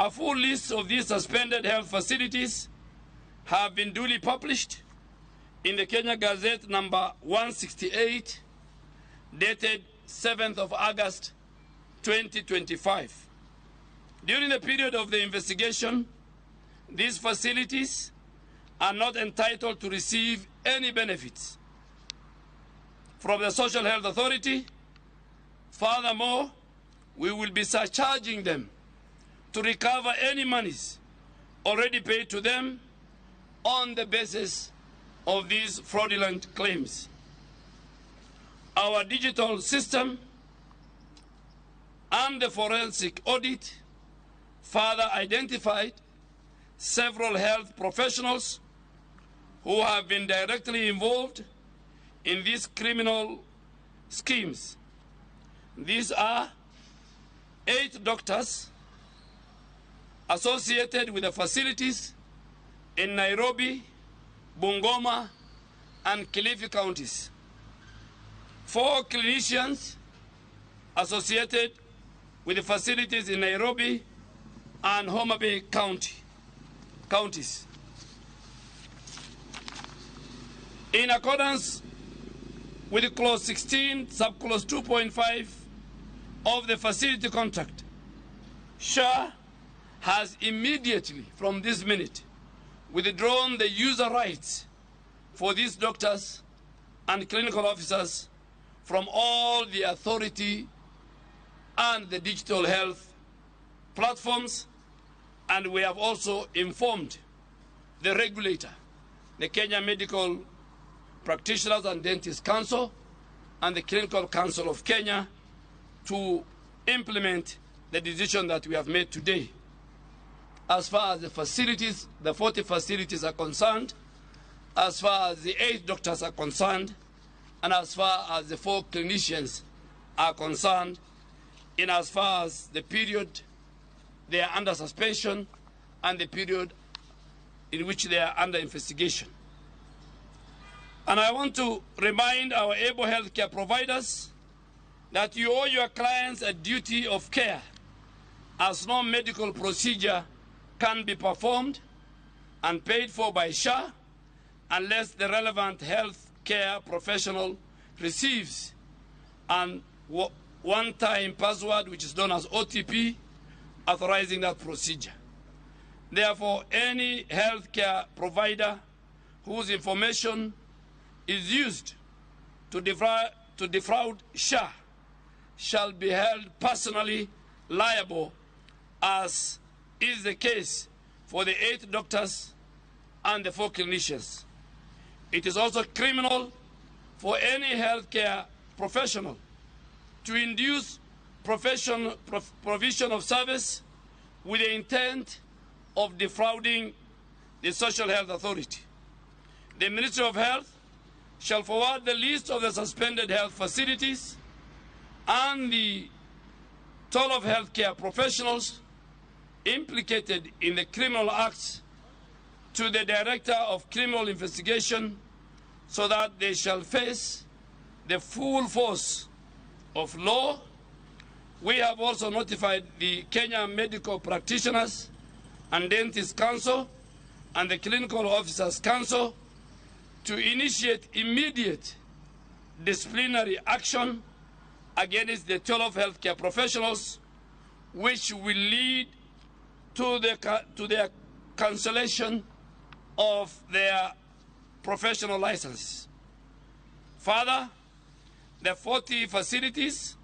a full list of these suspended health facilities have been duly published in the Kenya Gazette number 168, dated 7th of August, 2025. During the period of the investigation, these facilities are not entitled to receive any benefits from the Social Health Authority. Furthermore, we will be surcharging them to recover any monies already paid to them on the basis of these fraudulent claims. Our digital system and the forensic audit further identified several health professionals who have been directly involved in these criminal schemes. These are 8 doctors associated with the facilities in Nairobi, Bungoma, and Kilifi counties. 4 clinicians associated with the facilities in Nairobi and Homa Bay counties. In accordance with Clause 16, Subclause 2.5 of the facility contract, SHA has immediately, from this minute, withdrawn the user rights for these doctors and clinical officers from all the authority and the digital health platforms, and we have also informed the regulator, the Kenya Medical Practitioners and Dentists Council and the Clinical Council of Kenya, to implement the decision that we have made today. As far as the facilities, the 40 facilities are concerned, as far as the 8 doctors are concerned, and as far as the 4 clinicians are concerned, in as far as the period they are under suspension and the period in which they are under investigation. And I want to remind our able healthcare providers that you owe your clients a duty of care, as no medical procedure can be performed and paid for by SHA unless the relevant health care professional receives an one-time password, which is known as OTP, authorizing that procedure. Therefore, any healthcare provider whose information is used to defraud SHA shall be held personally liable, as is the case for the 8 doctors and the 4 clinicians. It is also criminal for any healthcare professional to induce provision of service with the intent of defrauding the Social Health Authority. The Ministry of Health shall forward the list of the suspended health facilities and the toll of healthcare professionals implicated in the criminal acts to the Director of Criminal Investigation, so that they shall face the full force of law. We have also notified the Kenya Medical Practitioners and Dentists Council and the Clinical Officers Council to initiate immediate disciplinary action against the 12 healthcare professionals, which will lead to their cancellation of their professional licenses. Further, the 40 facilities,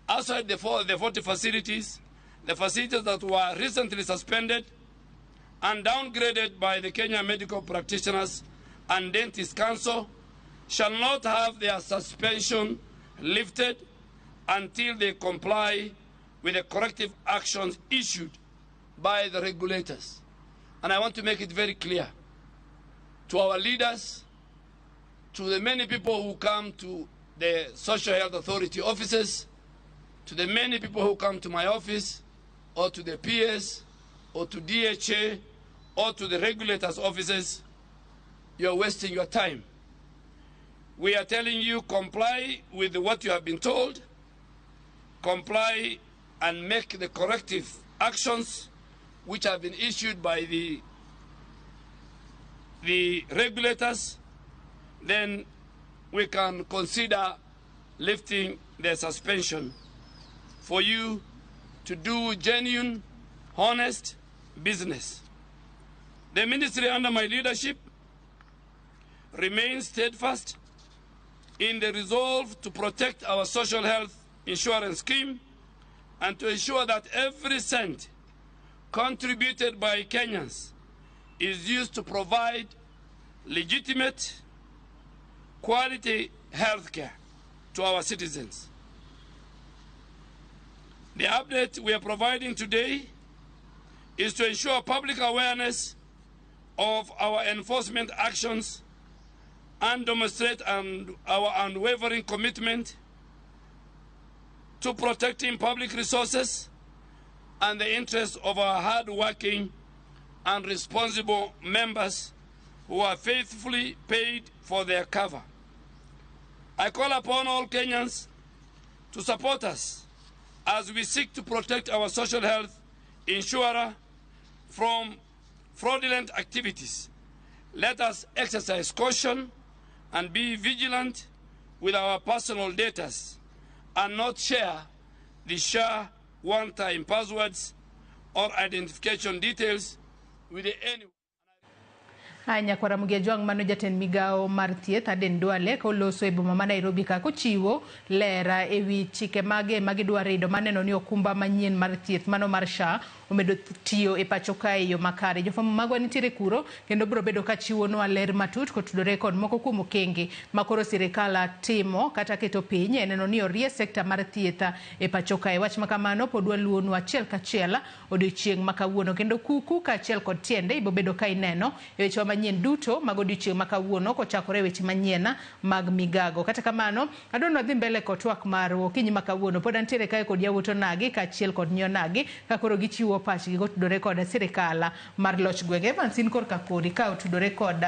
outside the 40 facilities, the facilities that were recently suspended and downgraded by the Kenya Medical Practitioners and Dentists Council shall not have their suspension lifted until they comply with the corrective actions issued by the regulators. And I want to make it very clear to our leaders, to the many people who come to the Social Health Authority offices, to the many people who come to my office, or to the PS, or to DHA, or to the regulators' offices, you are wasting your time. We are telling you, comply with what you have been told, comply and make the corrective actions which have been issued by the regulators, then we can consider lifting the suspension for you to do genuine, honest business. The ministry under my leadership remains steadfast in the resolve to protect our social health insurance scheme and to ensure that every cent contributed by Kenyans is used to provide legitimate, quality health care to our citizens. The update we are providing today is to ensure public awareness of our enforcement actions and demonstrate our unwavering commitment to protecting public resources and the interests of our hard-working and responsible members who are faithfully paid for their cover. I call upon all Kenyans to support us as we seek to protect our social health insurer from fraudulent activities. Let us exercise caution and be vigilant with our personal data and not share the SHA one-time passwords or identification details with anyone. Nyakwara Mugia mano jatend migawo mar thieth Aden Duale koloso e boma ma Nairobi ka kochiwo lera ewi chike mage magidwa rido maneno ni okumba manyien mar thieth mano mar SHA omedo tiyo e pacho kae e yo makare. Jofwambo magwa nitiere kuro kendo biro bedo ka chiwonwa ler matut kotudore kod moko kuom okenge makoro sirikal timo kata keto piny e neno ni orie sekta mar thieth e pacho kae. Wach makamano pod waluwonu achiel kachiel odiochieng' ma kawuono kendo kuku kaachiel kod tiende ibobedo ka ineno e weche manyien duto mag odiochieng' ma kawuono kochakore weche manyien mag migago. Kata kamano adwa ni wadhi mbele kod twak marwa okinyi ma kawuono. Pod antiere kae kod yawuot onagi kaachiel kod nyionagi ka koro gichiwo pachgi kotudore kod sirikal mar loch gwenge. Evans, in korka kodi ka otudore kod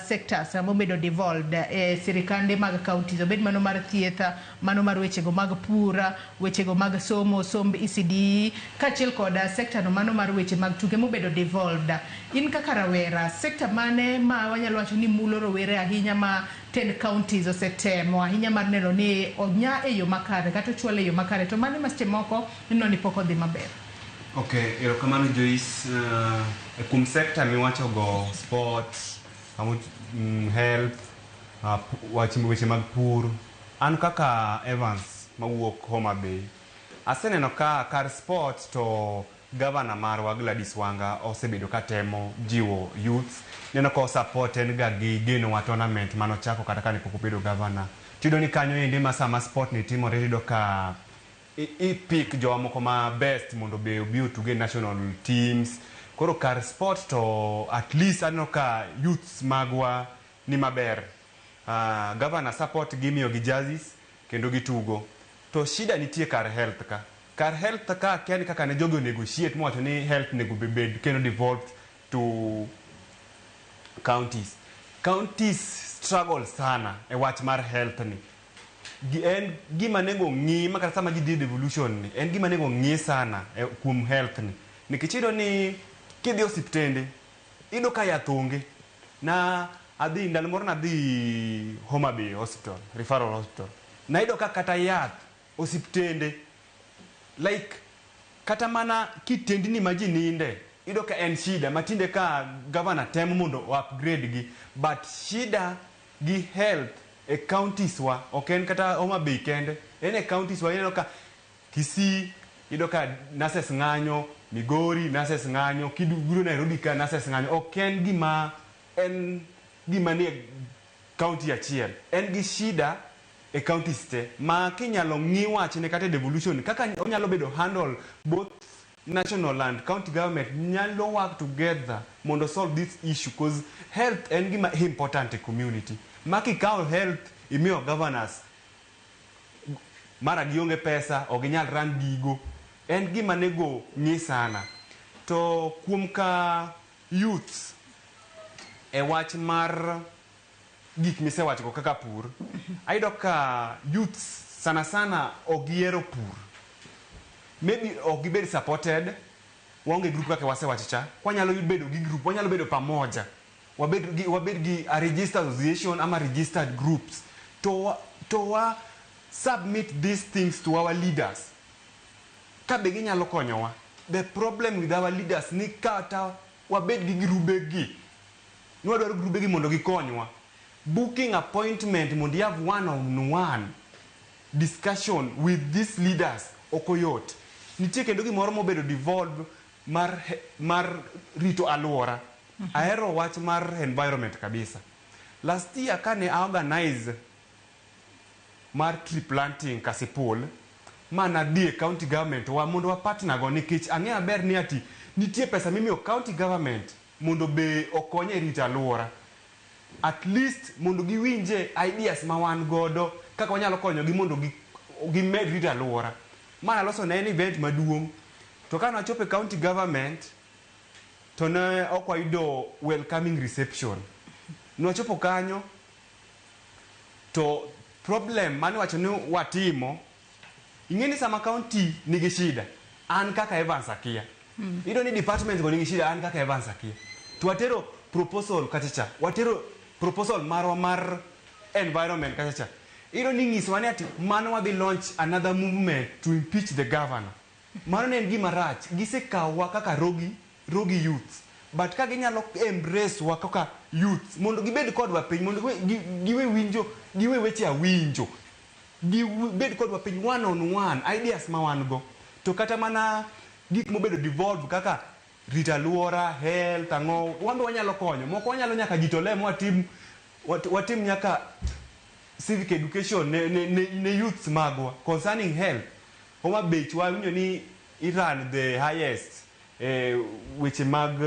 sectors mobedo devolved e sirikande mag counties, obed mano mar thieth, mano mar wechego mag pur, wechego mag somo, somb ECD, kaachiel kod sector no mano mar weche mag tuke mobedo devolved. In kaka rawera, sector mane ma wanyalo wacho ni mulo rowere ahinya ma 10 counties osetemo ahinya mar neno ni onya e yo makare kata ochwale e yo makare, to mane ma seche moko ineno ni pok odhi maber? Okay, erokamano Joyce. Kuom sector miwacho go sport, health, weche mag pur, an kaka Evans mawuok Homa Bay, aseneno ka kar sport to Governor marwa Gladys Wanga osebedo katemo jiwo youths. Neno ka support en ga gi geno wa tournament manochako kata kane pok obedo governor. Tiyudo ni kanyo endi ma sama sport ni timore tiyudo ka i pick jowa moko ma best mondo be obi otuge national teams. Koro kar sport to at least aneno ka youths magwa ni maber. Governor support gimiyo gi jerseys kendo gitugo. To shida nitie kar health ka. Kar health ka akia ni kaka ne jogi onegotiate mowacho ni health onego bed kendo devolved to counties. Counties struggle sana e wach mar health ni. En gima nego ng'i ma kata sama ji dhi devolution ni en gima nego ng'i sana kuom health ni nikech iyudo ni kidhi osiptende iyudo ka yath onge. Na adhi ndalo moro nadhi Homa Bay Hospital, referral hospital, nayudo ka kata yath osiptende, like kata mana kitendni ma ji ninde, iyudo ka en shida ma tinde ka governor temo mondo o upgrade gi. But shida gi health e counties wa ok en kata Homa Bay kende, en e counties wa. Ineno ka Kisii iyudo ka nurses ng'anyo, Migori nurses ng'anyo, kibiro Nairobi ka nurses ng'anyo. Ok en gima en gima nie county achiel, en gi shida e counties te ma kinyalo ng'i wachne kata e devolution kaka onyalo bedo handle. Both national and county government nyalo work together mondo solve this issue, cause health en gima important e community. Ma kikawo health imiyo governors, mara gionge pesa, ok ginyal run gigo. En gima nego ng'i sana. To kuom ka youths e wach mar gik misewachogo kaka pur, ayudo ka youths sana sana ok gihero pur, maybe ok gibed supported. Waonge group kaka wasewacho cha. Kwanyalo bedo gi group, wanyalo bedo pamoja, wabed gi a registered association ama registered groups to wa submit these things to our leaders ka be ginyalo konyowa. The problem with our leaders ni kata wabed gi grube gi ni wadwaro grube gi mondo gikonywa, booking appointment mondo you have one on one discussion with these leaders ok oyot. Nitie kendo gimoro mobedo devolve mar rito alwora. Ahero wach mar environment kabisa. Last year kane a organize mar tree planting Kasipul, ma nadhi e county government wa mondo wa partner go, nikech ang'eyo maber ni ati nitie pesa mimiyo county government mondo be okony e rito alwora, at least mondo giwinje ideas ma wan godo kaka wanyalo konyogi mondo gimed rito alwora. Ma naloso ne en event maduong', to ka nachopo e county government to ne ok wayudo welcoming reception. Nwachopo kanyo to problem mane wacho ni watimo, ing'e ni sama county nigi shida, an kaka Evans akia. Iyudo ni department go nigi shida, an kaka Evans akia. To watero proposal kachacha, watero proposal marwa mar environment kachacha, iyudo ni ng'isowa ni ati mano wadhi launch another movement to impeach the governor. Mano ne en gima rach. Gisekawowa kaka rogi youths, but ka ginyalo embrace wa kaka youths mondo gibed kodwa piny, mondo giwe winjo, giwe weche awinjo, gibed kodwa piny one on one, ideas ma wan go, to kata mana gik mobedo devolve kaka rito alwora, health, ang'o, wan be wanyalo konyo moko. Wanyalo nyaka jitole mwatim watim nyaka civic education ne youths magwa concerning health. Homa Bay wawinjo ni iran the highest weche mag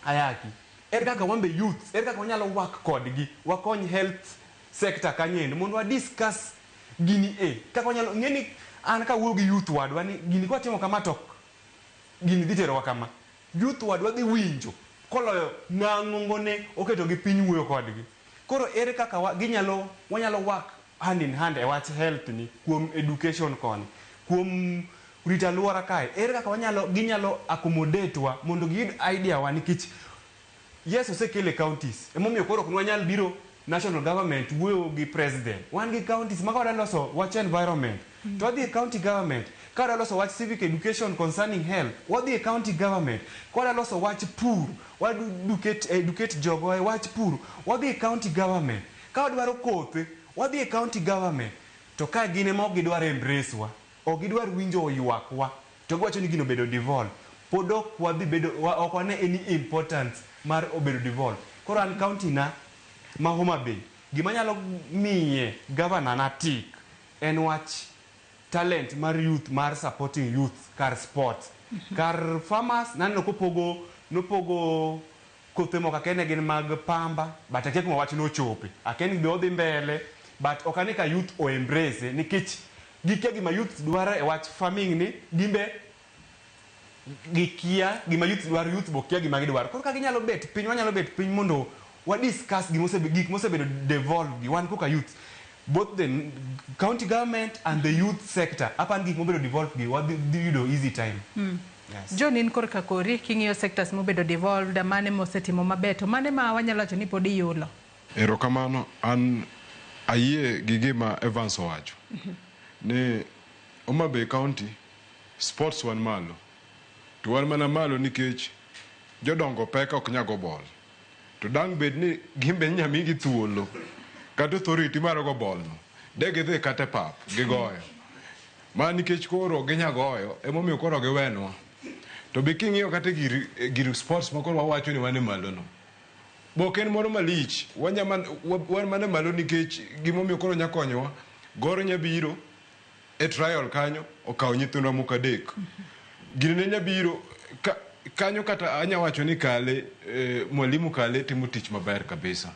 ayaki. Ere kaka wan be youths, ere kaka wanyalo work kodgi wakony health sector kanyendo mondo wa discuss gini e kaka wanyalo ng'e ni an kawuoyo gi youth wadwa ni gini kwatimo kama to gini dhi terowa kama, youth wadwa dhi winjo koloyo ng'ang'ongone oketo gi piny wuoyo kodgi. Koro ere kaka ginyalo wanyalo work hand in hand e wach health ni, kuom education koni, kuom rito alwora kae? Ere kaka wanyalo ginyalo accommodate wa mondo giyud idea wa? Nikech yes, osekele counties, emomiyo koro ok nwanyal biro national government wuoyo gi president. Wan gi counties ma ka wadwa loso wach environment to wadhi e county government, ka wadwa loso wach civic education concerning health wadhi e county government, ka wadwa loso wach pur, wadwa educate jogo e wach pur, wadhi e county government, ka wadwaro kothe wadhi e county government. To ka gin ema ok gidwar embrace wa, ok gidwar winjo ywakwa, to giwacho ni gino obedo devolve, pod ok wadhi bedo ok wane any importance mar obedo devolve. Koro an county na ma Homa Bay, gima nyalo miye governor na tik en wach talent mar youth, mar supporting youth kar sport, kar farmers. Naneno kopogo nopogo kothe moko, akia ne gin mag pamba, but akia kuma wach nochope, akia ni be odhi mbele, but ok ane ka youth o embrace nikech gikia gima youth dwaro e wach farming ni. Gimbe gikia gima youth dwaro, youth bo kia gima gidwaro. Koro ka ginyalo bet piny, wanyalo bet piny mondo wa discuss gik mosebedo devolve gi wan kaka youth. Both the county government and the youth sector, apan gik mobedo devolved gi, wadhi dhi yudo easy time. Yes. John, in korka kori king'iyo sectors mobedo devolved, mane mosetimo maber to mane ma wanyalo wacho ni pod iyulo? Erokamano, an ayie gi gima Evans owacho ni Homa Bay County sports wan malo, to wan mana malo nikech jodongo pek ok nyago bol, to dang' bed ni gin be inya migi thuolo kata authority mar go bol no de gidhi kata e pap gigoyo ma nikech koro ginya goyo emomiyo koro giwenwa. To be king'iyo kata gir sports ma koro wawacho ni wan e malo no, bok en moro malich, wan mana malo nikech gimomiyo koro nya konyowa. Gor nya biro e trial kanyo okawo nyithindwa moko adek, gini ne nya biro kanyo kata anya wacho ni Kale, mwalimu Kale timo tich maber kabisa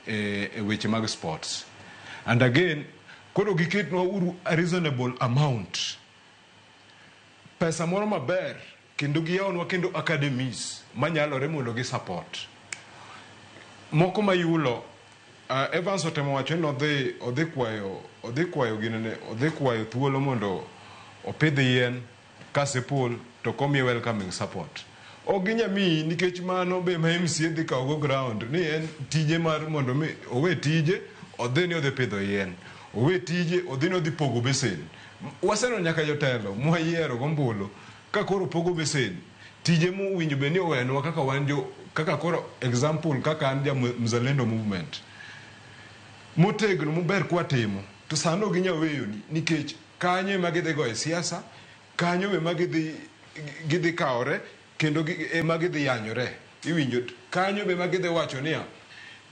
e weche mag sports. And again, koro giketnwa uru a reasonable amount, pesa moro maber, kendo giyawnwa kendo academies manyalore mondo gi support moko mayulo. Evans otemo wacho ni odhi kwayo ginene, odhi kwayo thuolo mondo opidh yien Kasipul, to komiye welcoming support ok ginya miyi nikech mano be ma MCA dhi kawo go ground ni en tije mar mondo mi owe tije odhi ni odhi pidho yien, owe tije odhi ni odhi pogo besen. Waseneno nyaka jotelo mwayiero gombulu ka koro pogo besen, tije mowinjo bed ni owenwa kaka wan jo kaka koro example kaka an ja Mzalendo movement motegno maber kwatimo, to sano ok ginya weyoni nikech kanyo ema gidhi goye siasa, kanyo ema gidhi kawore kendo ema gidhi yanyore, iwinjo, kanyo be ema gidhi wacho niya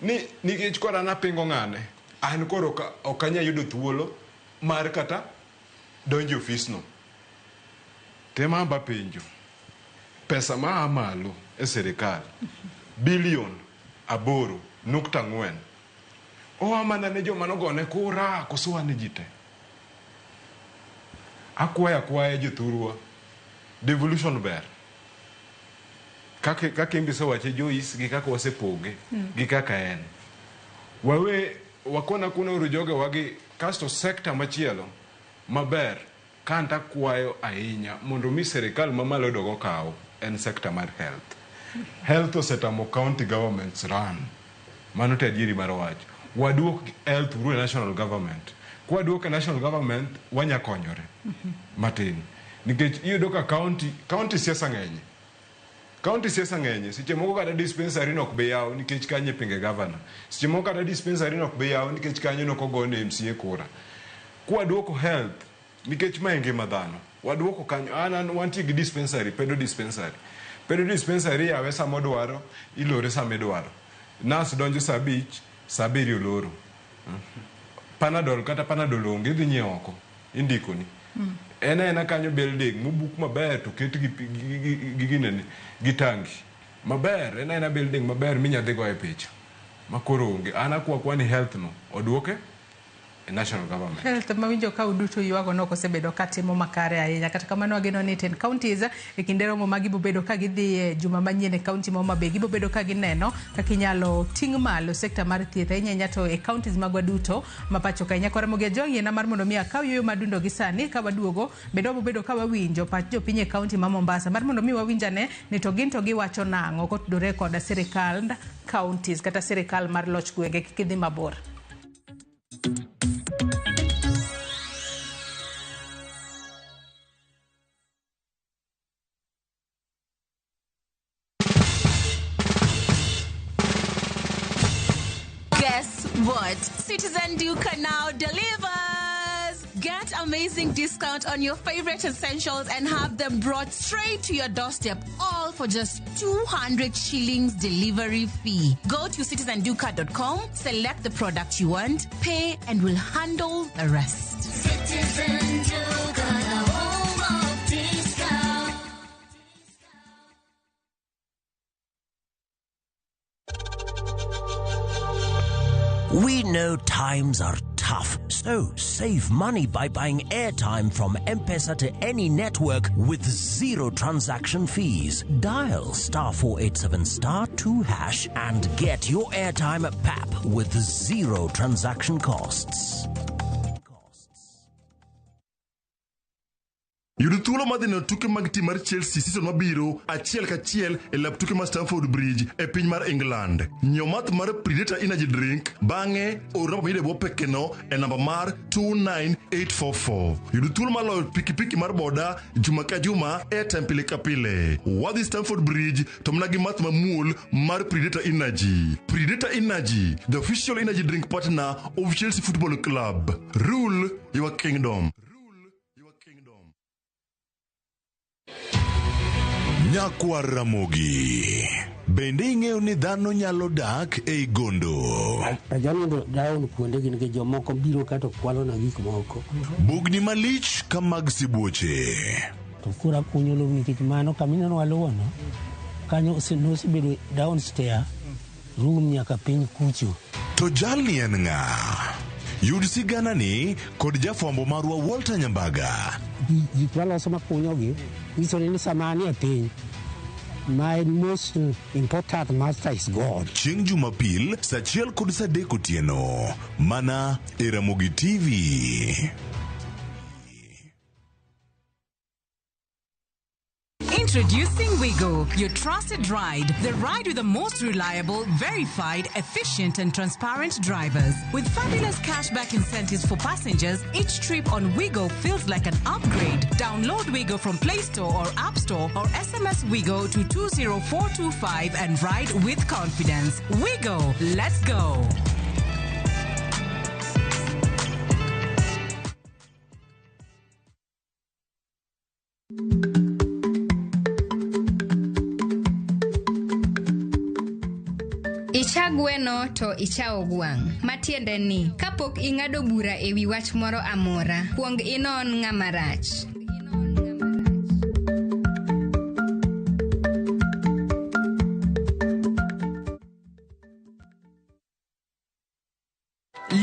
ni nikech koro an apingo ng'ane, an koro ok anyal yudo thuolo mar kata donjo e ofisno. Tema amba penjo, pesa ma a malo e sirikal bilion 8.4 oa mana ne joma nogone kura koso oa ne ji te? Akwayo akwaya jothurwa, devolution ber kaka imbe isewache Joyce, gi kaka wasepoge gi kaka en wawe wakona kuna uru jogewa gi kasto sector machielo maber kanta akwayo ahinya mondo mi sirikal mamalo dog okaw en sector mar health. Health osetamo county governments run, mano to adieri mar wach. Waduok health uru e national government. Kwaduok e national government, wanya konyore matin nikech iyudo ka county siasa ng'enye, county siasa ng'enye. Seche moko kata dispensary no ok be yaw nikech kanyo ipinge governor, seche moko kata dispensary no ok be yaw nikech kanyo nok ogone MCA kura. Kwaduoko health, nikech ma e ngima dhano, waduoko kanyo an wantie gi dispensary, pedo dispensary, pedo dispensary yawe sama odwaro, ilore sama idwaro, nurse donjo saa 5, saa 7 oloro. Panadol, kata panadol onge, idhi nyiewo oko, indikoni en aena kanyo building mobuk maber to ket gi ginene gi tangi maber, en aena building maber minya dhi goye picha ma koro onge. An akwa ni health no oduoke e national government. Health mawinjo ka uduto ywago nok osebedo katimo makare ahinya. Kata kamano wageno ni 10 counties e kinde romo ma gibobedo ka gidhi e juma manyien e county ma Homa Bay, gibobedo ka gineno kaka inyalo ting' malo sekta mar thieth ahinya ahinya to e counties magwa duto ma pacho ka. Nyakwa Ramogi Ajwang' yiena mar mondo mi akaw yueyo madundo gi sani ka waduogo bende wabobedo ka wawinjo pach jopiny e county ma Mombasa mar mondo mi wawinj ane ni to gin to giwacho nang'o kotudore koda sirikand counties kata sirikal mar loch gwenge. Kik idhi mabor. Guess what? Citizen Duka now delivers! Get amazing discount on your favorite essentials and have them brought straight to your doorstep, all for just 200 shillings delivery fee. Go to citizenduka.com, select the product you want, pay, and we'll handle the rest. Citizen Duka, the home of discount. We know times are tough. So save money by buying airtime from M-Pesa to any network with zero transaction fees. Dial star 487 star 2 hash and get your airtime at PAP with zero transaction costs. Yud thuolo mar dhi neno tuke mag tim mar Chelsea season mabiro achiel kachiel e lap tuke mar Stamford Bridge e piny mar England. Nyiew math mar Predator Energy Drink bang'e or namba miyudo e bwo pekeno e namba mar 29844. Yud thuolo mar loyo pikipiki mar boda juma ka juma airtime pile ka pile. Wadhi Stamford Bridge to mana gi math mamuol mar Predator Energy. Predator Energy, the official energy drink partner of Chelsea Football Club. Rule your kingdom. Nyakwar Ramogi, bende ing'eyo ni dhano nyalo dak ei gondo? Ajanindo down kuonde gi nikech jomoko biro ka to kwalo na gik moko. Bugni malich ka mag sibuoche. To koro akunyo lowo nikech mano kamineno waluwono, kanyo nosebedo downstairs room nyaka piny kucho. To jalni en ng'a? Yud siganani kod jafwambo marwa Walter Nyambaga. Gik maloso makunyogi nyiso ni sama an e piny, my most important master is God. Chieng' Jumapil sa achiel kod sa adek otieno mana e Ramogi TV. Introducing Wigo, your trusted ride. The ride with the most reliable, verified, efficient, and transparent drivers. With fabulous cashback incentives for passengers, each trip on Wigo feels like an upgrade. Download Wigo from Play Store or App Store or SMS Wigo to 20425 and ride with confidence. Wigo, let's go. Icha gweno to ichawo gwang'. Matiende ni, kapok ing'ado bura e wi wach moro amora, kuong inon ng'ama rach.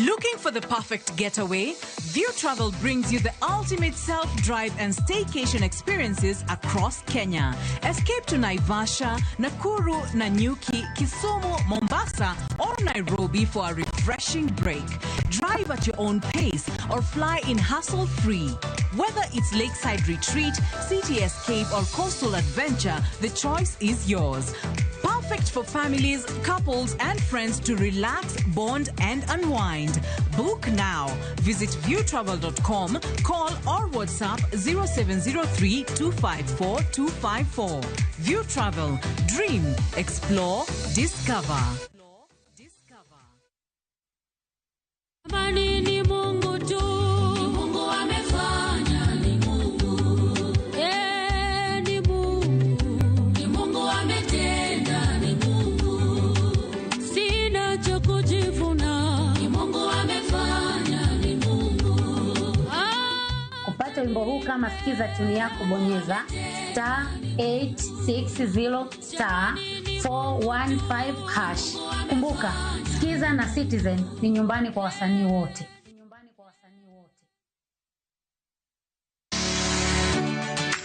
Looking for the perfect getaway? View Travel brings you the ultimate self-drive and staycation experiences across Kenya. Escape to Naivasha, Nakuru, Nanyuki, Kisumu, Mombasa, or Nairobi for a refreshing break. Drive at your own pace or fly in hassle-free. Whether it's lakeside retreat, city escape, or coastal adventure, the choice is yours. Perfect for families, couples, and friends to relax, bond, and unwind. Book now. Visit viewtravel.com, call or WhatsApp 0703 254 254. View Travel. Dream, explore, discover. Amani ni Mungu tu. Ni Mungu amefanya, ni Mungu. Eh, ni Mungu. Ni Mungu ametenda, ni Mungu. Sina cha kujivuna. Ni Mungu amefanya, ni Mungu. Kupata wimbo huu kama sikiza tuni yako, bonyeza star 860 star 415 hash. Kumbuka, Sikiza na Citizen ni nyumbani kwa wasanii wote.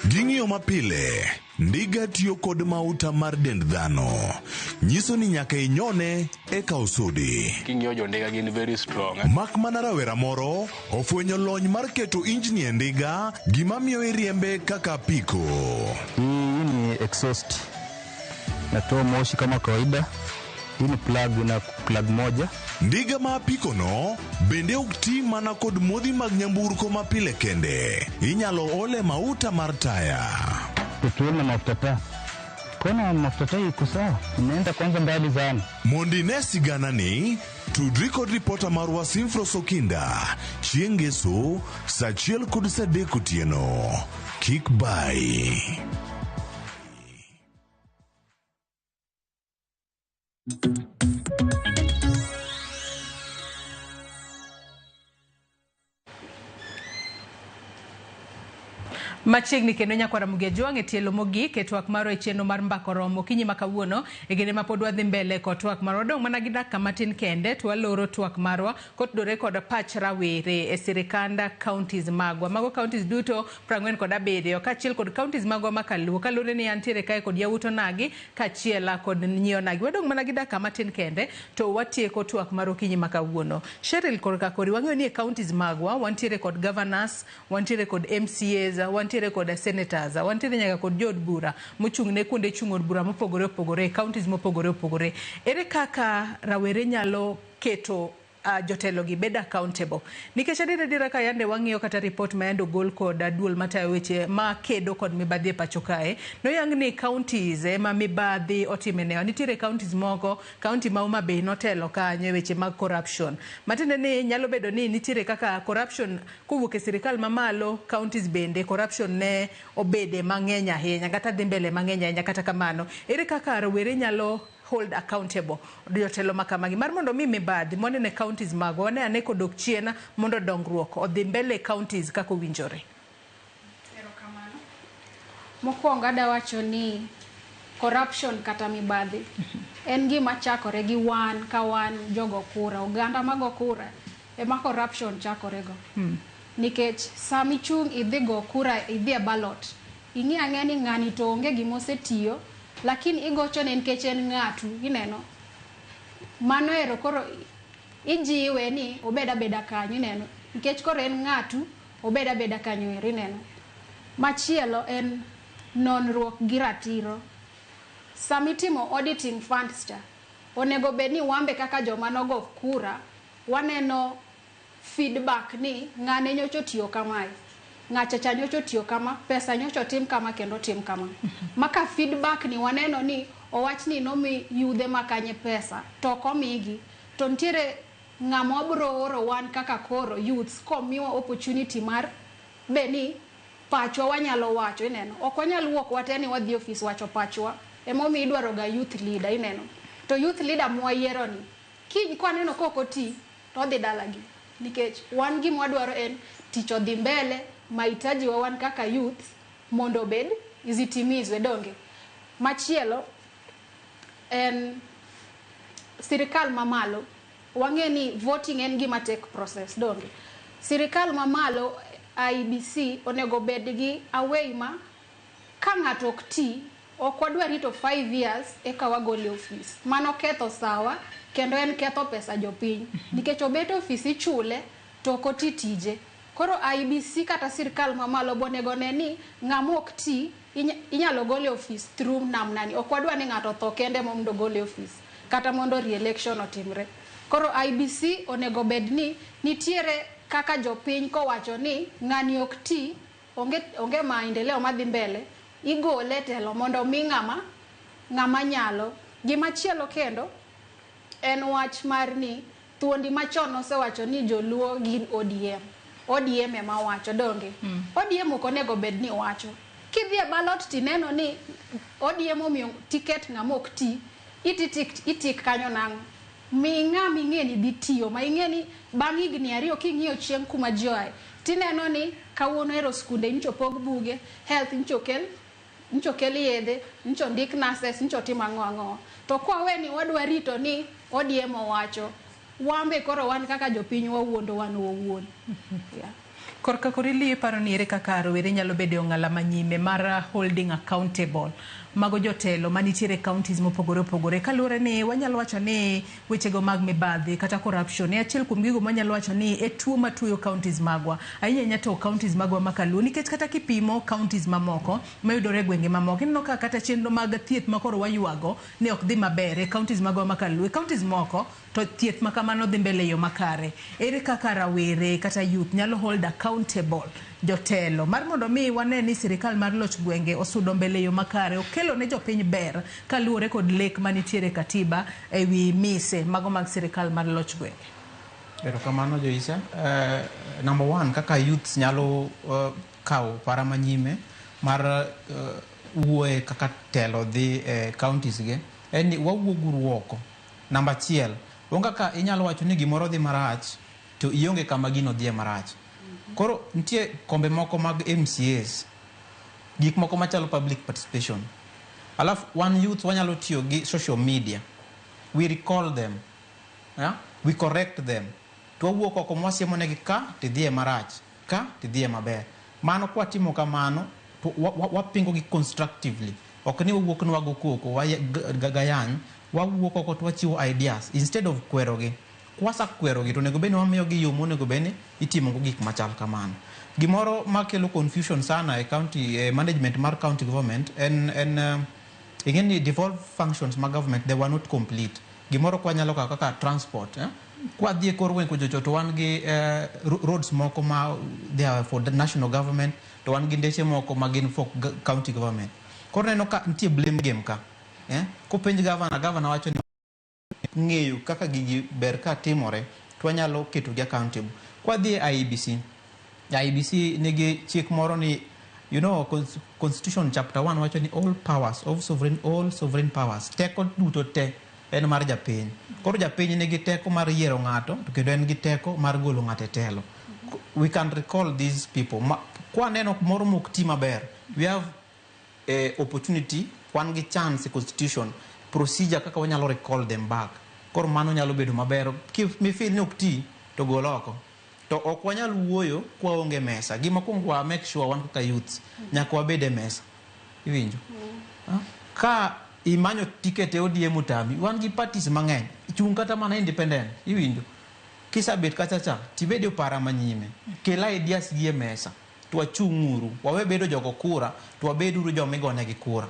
Ging'iyo mapile, ndiga tiyo kod mauta mar dend dhano. Nyiso ni nyaka inyone eka osudi. King'iyo jo ndiga gin very strong. Mak mana rawera moro ofwenyo lony mar keto injini e ndiga, gima miyo iriembe kaka apiko. Hii ni exhaust. Natoa moshi kama kawaida. Hii ni plug na plug moja. Ndiga ma apiko no bende ok ti mana kod modhi mag nyamburko mapile kende. Inyalo ole mauta mar taya. Petroli na mafuta taa. Kona mafuta taa iko sawa. Inaenda kwanza mbali sana. Mondo ine sigana ni tudri kod ripota marwa Simfros Okinda chieng' ngeso sa achiel kod sa adek otieno. Kik bai. Machiegni kendo nyakwara Mugia Jwang' e tielo mogik e twak marwa e chenro mar Mbaka Oromo okinyi ma kawuono e kinde ma pod wadhi mbele kod twak marwa. Wadong' mana gi dakika matin kende to waloro twak marwa kotudore kod pach rawere e sirikand counties magwa. Mago counties duto 47 kaachiel kod counties magwa ma Kaluo. Kaluwore ni antiere kae kod yawuot onagi kaachiel kod nyi onagi. Wadong' mana gi dakika matin kende to watieko twak mar okinyi ma kawuono. Cheryl, korka kori wang'eyo ni e counties magwa wantiere kod governors, wantiere kod MCAs, wantiere kod senators, wantiere nyaka kod jood bura mochung' ne kuonde chung' od bura mopogore opogore e counties mopogore opogore. Ere kaka rawere nyalo keto jotelo gi bed accountable? Nikech adier adiera ka yande wang'iyo kata report ma yande ogol kod duol matayo weche ma kedo kod mibadhi e pacho kae, noyang ni counties ema mibadhi otime newa. Nitiere counties moko, county ma Homa Bay notelo kanyo e weche mag corruption. Matiende ni nyalo bedo ni nitiere kaka corruption kowuok e sirikal mamalo, counties bende corruption ne obede mang'eny ahinya kata dhi mbele mang'eny ahinya. Kata kamano, ere kaka rowere nyalo hold accountable jotelo ma kamagi mar mondo mi mibadhi moneno e counties magwa wane ane kodok chien mondo dongruok odhi mbele e counties kaka owinjore? Erokamano. Mokwongo adawacho ni corruption kata mibadhi en gima chakore gi wan ka wan jogo kura, oganda mago kura ema corruption chakore go. Nikech sama ichung' idhi go kura, idhi e ballot, ing'e ang'e ni ng'ani to onge gimosetiyo, lakini igochone nikech en ng'atu, ineno. Mano ero koro ijiwe ni obed abeda kanyo, ineno. Nikech koro en ng'atu, obed abeda kanyo ero, ineno. Machielo en nonruok gi ratiro. Sama itimo auditing funds cha, onego bed ni wambe kaka joma nogo kura, waneno feedback ni ng'ane nyocha otiyo kamae, ng'acha cha nyocha otiyo kama, pesa nyocha otim kama kendo otim kama. Maka feedback ni waneno ni owach ni nomi yudhe makanye pesa to ok omigi, to nitiere ng'ama wabro oro wan kaka koro youths komiwa opportunity mar be ni pachwa wanyalo wacho, ineno. Ok wanyal wuok wate ni wadhi ofis wacho pachwa, emomiyo idwaro ga youth leader, ineno. To youth leader mwayiero ni kiny kwaneno kok oti to odhi dalagi, nikech wan gima wadwaro en tich odhi mbele, mahitaji wa wan kaka youth mondo obed zitimizwe, donge. Machielo en sirikal mamalo. Wang'e ni voting en gima take process, donge. Sirikal mamalo IEBC onego bed gi away ma ka ng'ato ok ti, ok wadwa rito 5 years eka wagole e ofis. Mano ketho sawa kendo en ketho pesa jopiny, nikech obet e ofis ichule to ok oti tije. Koro IEBC kata sirikal mamalo bonego ne ni ng'ama ok ti inyalo gol e ofis through namna ni. Ok wadwa ni ng'ato otho kende mondo ogol e ofis kata mondo re-election otimre. Koro IEBC onego bed ni nitiere kaka jopiny kowacho ni ng'ani ok ti, onge maendeleo madhi mbele, igole e telo mondo omi ng'ama nyalo. Gimachielo kendo en wach mar ni thuondi machon nosewacho ni joluo gin ODM. ODM ema wacho, donge. ODM ok onego bed ni wacho. Kidhi e ballot tineno ni ODM omiyo ticket ng'ama ok ti, itik kanyo nang'o? Mi ng'ama ing'e ni dhi tiyo, ma ing'e ni bang' higni 2 king'iyo chieng' kuma ji oae, tineno ni kawuono ero skunde nyocha opog buge, health nyocha okel yedhe, nyocha ondik nurses, nyocha otim ang'o ang'o. To kwawe ni wadwa rito ni ODM owacho, wambe koro wan kaka jopiny wawuondo wan wawuon. Yeah. Korka kori paro ni ere kaka rowere nyalo bedo e ong'ala manyime mar holding accountable mago jotelo manitiere counties mopogore opogore, kaluwore ni wanyalo wacho ni wechego mag mibadhi kata corruption e achiel kuom gigo mwanyalo wacho ni e tuo matuoyo counties magwa, ahinya ahinya to counties magwa ma Kaluo, nikech kata kipimo counties mamoko mayudore e gwenge mamoko, ineno ka kata chenro mag thieth ma koro waywago ni ok dhi maber e counties magwa ma Kaluo. E counties moko to thieth ma kamano dhi mbele e yo makare. Ere kaka rawere kata youth nyalo hold accountable jotelo mar mondo mi wane ni sirikal mar loch gwenge osudo mbele e yo makare, okelo ne jopiny ber kaluwore kod lek manitiere e katiba ewi mise mago mag sirikal mar loch gwenge? Erokamano Joisa. Number one, kaka youths nyalo kawo para manyime mar wuoye kaka telo dhi e counties gi, en ni wawuog oko. Namba achiel, onge kaka inyalo wacho ni gimoro dhi marach to ionge kama gino dhiye marach. Koro nitie kombe moko mag MCAs Gik moko machalo public participation. Alafu wan youth wanyalo tiyo gi social media. We recall them. Yeah? We correct them. To wawuok oko mwasiemo negi ka tidhiye marach, ka tidhiye maber. Mano kwatimo kamano to wapingo gi constructively. Ok ni wawuok ni wago koko, gayany, wawuok oko to wachiwo ideas instead of kwerogi. Kwasakwerogi to onego bed ni wamiyogi yo monego bed ni itimogo gik machal kamano. Gimoro makelo confusion sana e county e management mar county government en ing'e ni devolved functions mag government, they were not complete. Gimoro kwanyalo kawo kaka transport, eh? Kwadhi e kor gweng' kuchocho to wan gi roads moko ma they are for the national government, to wan gi ndeche moko ma gin for county government. Koro neno ka nitie blame game ka. Eh? Kopenj governor, governor wacho ni ng'eyo kaka gigi ber ka timore to wanyalo ketogi accountable. Kwadhi e IEBC, IEBC nigi chik moro ni Constitution chapter 1 wacho ni all powers of sovereign, all sovereign powers, teko duto te en mar japiny. Koro japiny nigi teko mar yiero ng'ato to kendo en gi teko mar golo ng'ato e telo. We can recall these people. Kwaneno moro mok ti maber, we have opportunity, wan gi chance e constitution procedure kaka wanyalo recall them back. Koro mano nyalo bedo maber. Mifeel ni ok ti to gol oko. To ok wanyal wuoyo kwaonge mesa. Gima kuongo wa make sure wan kaka youths nyaka wabed e mesa. Iwinjo? Ka imanyo ticket e ODM otami, wan gi parties mang'eny. Chung' kata mana independent. Iwinjo? Kisabet kacha cha, tibed e opara manyime. Kel ideas gi e mesa. To wachung' uru. Wawe bedo jogo kura, to wabed uru joma igonegi kura.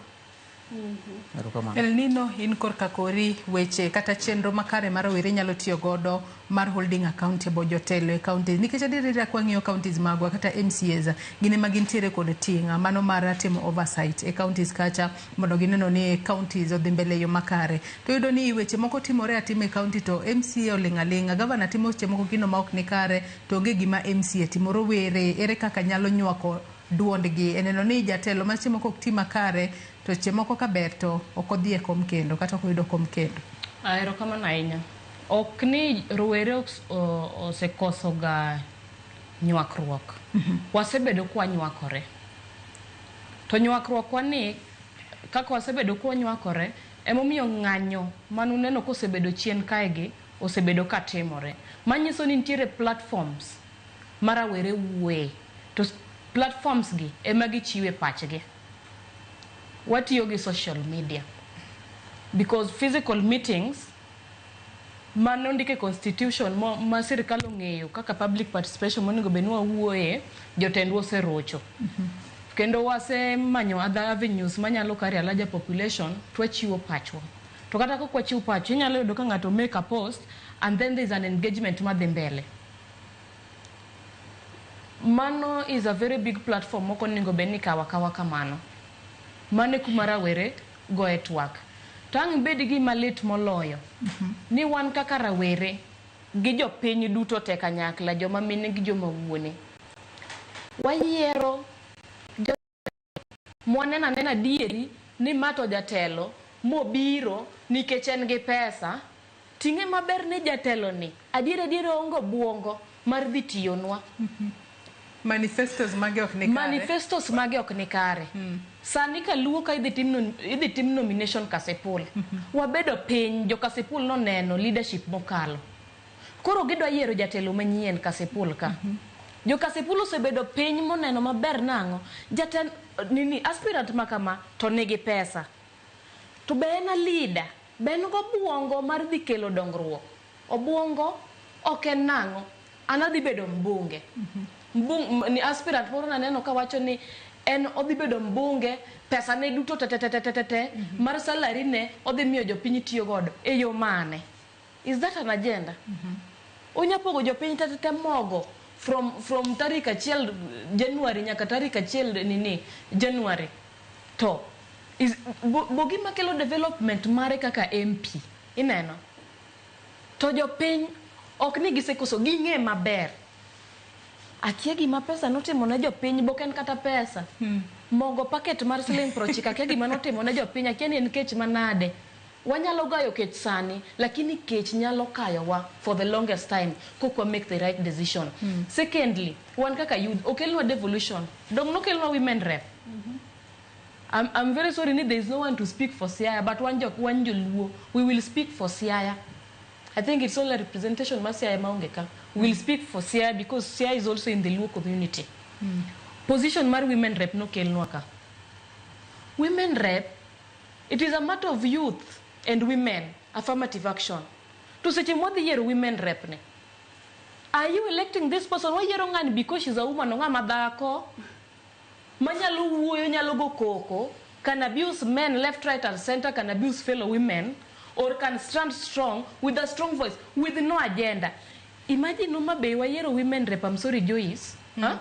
Erokamano. El Nino, in korka kori weche kata chenro makare ma rowere nyalo tiyo godo mar holding accountable jotelo e counties, nikech adier ka wang'iyo counties magwa kata MCAs gin ema gintiere kod ting' mano mar timo oversight e counties kacha mondo gineno ni counties odhi mbele e yo makare. To iyudo ni weche moko timore atima e county to MCA oling' aling'a, gavana timo weche moko gino ma ok ni kare to onge gima MCA timo. Rowere ere kaka nyalo nywako duondgi e neno ni jatelo ma seche moko ok ti makare to seche moko ka ber to ok odhi e kom kendo kata ok oyudo kom kendo? Erokamano ahinya. Ok ni rowere osekoso ga nywakruok. Wasebedo kwanywakore. To nywakruok wa ni kaka wasebedo kwanywakore emomiyo ng'anyo manuneno kosebedo chien kae gi osebedo katimore. Manyiso ni nitiere platforms ma rawere wuoye. To platforms gi ema gichiwe pachgi. Watiyo gi social media. Because physical meetings mano ndike constitution ma sirikal ong'eyo kaka public participation monego bed ni wawuoye, jotendwa oserocho. Kendo wasemanyo other avenues manyalo carry a larger population to wachiwo pachwa. To kata kok wachiw pachwa, inyalo yudo ka ng'ato make a post and then there is an engagement madhi mbele. Mano is a very big platform mok onego bed ni ikawo akawa kamano. Mano e kuma rawere goye twak. To ang' bed gima lit moloyo ni wan kaka rawere gi jopiny duto te kanyakla, joma mine gi joma wuone, wayiero jo mwaneno anena adieri ni ma to jatelo mobiro nikech en gi pesa. Ting'e maber ni jatelo ni adier adier oonge obuongo mar dhi tiyonwa. Manifestos mage ok ni kare. Manifestos mage ok ni kare. Sani kaluo ka idhi tim, idhi tim nomination Kasipul. Wabedo piny, jo Kasipul noneno leadership mokalo. Koro gidwa yiero jatelo manyien Kasipul ka. Jo Kasipul osebedo piny moneno maber nang'o. Jaten, nini, aspirant ma kama to nigi pesa. To be en a leader? Be en gobuongo mar dhi kelo dongruok? Obuongo ok en nang'o? An adhi bedo mbunge. Ni aspirant moro naneno kawacho ni en odhi bedo mbunge, pesa ne duto te te te te te te mar salary ne odhi miyo jopiny tiyo godo e yo mane? Is that an agenda? Onya pogo jopiny te te te mogo from tarik 1 January nyaka tarik 1 nini January. To is bo gima kelo development mare kaka MP ineno. To jopiny ok ni gisekoso, ging'e maber. Akia gima pesa notimo ne jopiny, bok en kata pesa. Mogo packet mar siling 90, akia gima notimo ne jopiny, akia ni en kech manade. Wanyalo gayo kech sani, lakini kech nyalo kayowa for the longest time kok wa make the right decision. Secondly, wan kaka youth, okelnwa devolution. Dong nokelnwa women rep. I'm very sorry ni there is no one to speak for Siaya, but wan jok wan joluo, we will speak for Siaya. I think it's only a representation mar Siaya maonge ka. We will speak for Siaya because Siaya is also in the Luo community. Position mar women rep nokelnwa ka. Women rep, it is a matter of youth and women, affirmative action. To seche mwadhi yiero women rep ni, are you electing this person? Wayiero ng'ani because she's a woman, ng'ama dhako, manyalo wuoyo, nyalo go koko, can abuse men left, right and center, can abuse fellow women, or can stand strong with a strong voice, with no agenda. Imagine Homa Bay wayiero women rep, I'm sorry Joyce, huh?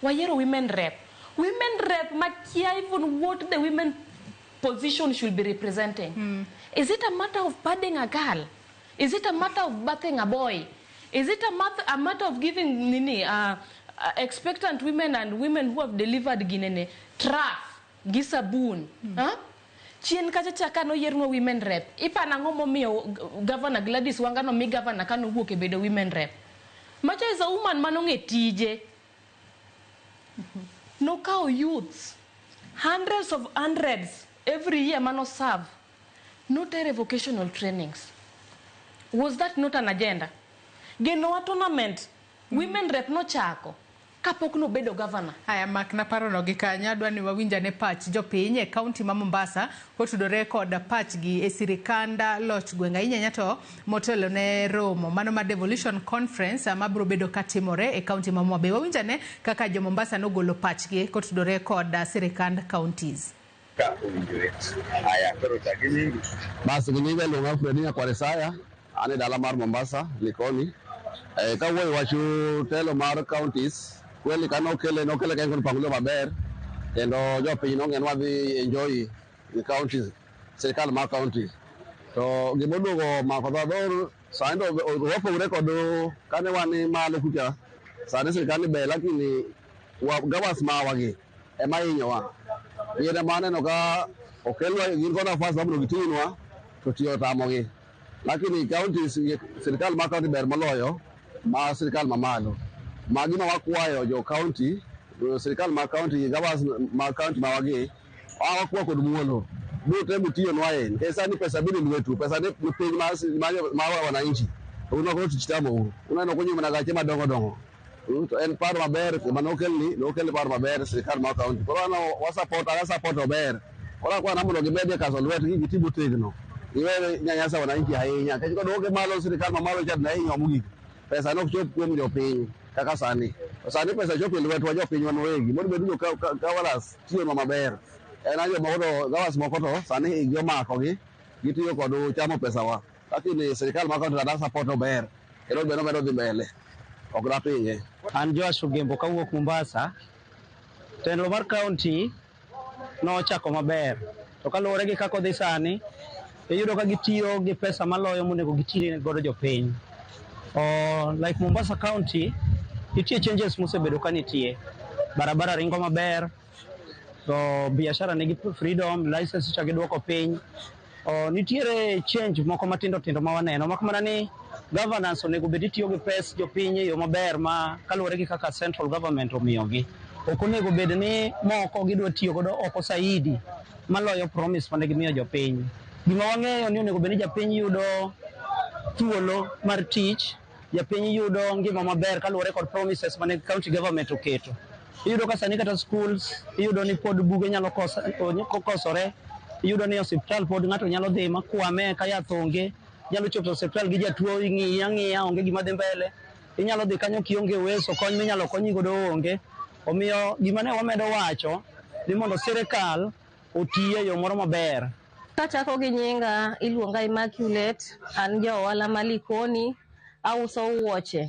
Wayiero women rep. Women rep makia even what the women position should be representing. Is it a matter of padding a girl? Is it a matter of bathing a boy? Is it a matter of giving nini expectant women and women who have delivered ginene trough gi sabun? Huh? Chien kacha cha kano yiernwa women rep. Ipana ang'o momiyo Governor Gladys Wanga nomi governor kano wuok e bedo women rep? Macha is a woman manong'e tije. Nokawo youths, hundreds of hundreds every year mano serve. Notere vocational trainings. Was that not an agenda? Genowa tournament, women rep nochako kapok nobedo governor. Haya, mak na parono gi kanyo, adwa ni wawinjane pach jopiny e kaunti ma Mombasa kotudore kod pachgi e sirikand loch gweng' ahinya to motelo ne romo mano mar Devolution Conference mabiro bedo katimore e kaunti ma Homa Bay. Wawinjane kaka jo Mombasa nogolo pachgi kotudore kod sirikand counties. Ka owinjore. Aya, koro chak gi nyingi. Bas gi nyinga iluonga Fred Nyakwar Isaya, an e dala mar Mombasa, Likoni. Kawuoyo wach telo mar counties, kweli kane nokele ka en kod mpangilio maber, kendo jopiny nong'e ni wadhi enjoy the counties, sirikal mar counties. To gimoduogo mako dho sani to wapogore kod kane wan malo kucha, sani sirikal ni ber lakini governors mawa gi ema hinyowa. Gin ema aneno ka okelwa gin kod nafas mar mondo gitinwa to tiyo otamogi. Lakini counties, sirikal mar county ber moloyo ma sirikal mamalo. Magi ma wakwayo jo county, sirikal mar county, governors mar county mawagi, wakwa kod muolo. Duto mutiyonwa en, nikech sani pesa biro e lwetu, pesa ni piny mar wananchi. To un koro tich tamou. Uneno kunyiewo mana gache madongo dongo. To en paro maber manokelni, nokel paro maber sirikal mar county. Koro an wa support, an support ober. Koro akwana mondo gimedie kaso lwetgi giti motegno. Giwe nyanyasa wananchi ahinya. Nikech koduoke malo sirikal mamalo cha ne hinyowa mogik. Pesa nok chop kuom jopiny kaka sani. To sani pesa chopo e lwetwa jopiny wan wawegi. Mondo bed ni jo governors tiyonwa maber. En a jomoko to governors moko to sani igi omakogi, gitiyo kod chamo pesawa. Lakini sirikal mar county to support ober. Kendo be nomedo dhi mbele. Ok dapinge. An Joash Ogembo kawuok Mombasa. Telo mar county nochako maber. To kaluwore gi kaka odhi sani, iyudo ka gitiyo gi pesa maloyo monego giti godo jopiny. Like Mombasa County, nitie changes mosebedo ka nitie. Barabara ringo maber, to biashara nigi freedom, license cha giduoko piny. Nitiere change moko matindo tindo ma waneno, mak mana ni governance onego bed itiyo gi pes jopiny e yo maber ma kaluwore gi kaka central government omiyogi. Ok onego bed ni moko gidwa tiyo godo oko saidi maloyo promise mane gimiyo jopiny. Gima wang'eyo ni onego bed ni japiny yudo thuolo mar tich, japiny yudo ngima maber kaluwore kod promises mane county government oketo. Iyudo ka sani kata schools, iyudo ni pod buge nyalo kosore, iyudo ni osiptal pod ng'ato nyalo dhi makwame ka yath onge, nyalo chopo e osiptal gi jatuo ing'iye ang'iya onge gima dhi mbele. Inyalo dhi kanyo kionge uwezo, kony minyalo konyi godo onge. Omiyo gima ne wamedo wacho ni mondo sirikal oti e yo moro maber. Kachako gi nyinga iluonga Immaculate, an ja ohala ma Likoni, auso wuoche.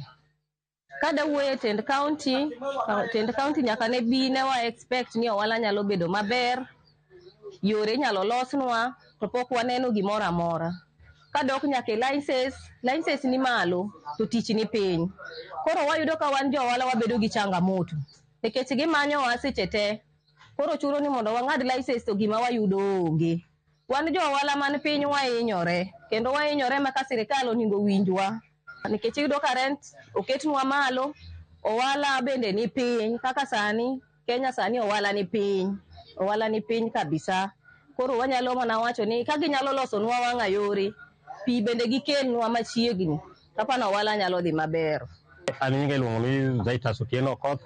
Kada wuoyo e tend county, tend county nyaka ne bi ne wa expect ni ohala nyalo bedo maber, yore inyalo losnwa, to pok waneno gimoro amora. Kadok nyaka e license, license ni malo to tich ni piny. Koro wayudo ka wan jo ohala wabedo gi changamoto nikech gimanyowa seche te. Koro chuno ni mondo wang'ad license to gima wayudo onge. Wan jo ohala man piny wahinyore kendo wahinyore ma ka sirikal onego winjwa nikech iyudo ka rent oketnwa malo, ohala bende ni piny kaka sani Kenya sani ohala ni piny. Ohala ni piny kabisa. Koro wanyalo mana wacho ni ka ginyalo losonwa wang'a yore, pi bende gikelnwa machiegni, kapano ohala nyalo dhi maber. An nyinga iluongo ni Zaitas Otieno Okoth,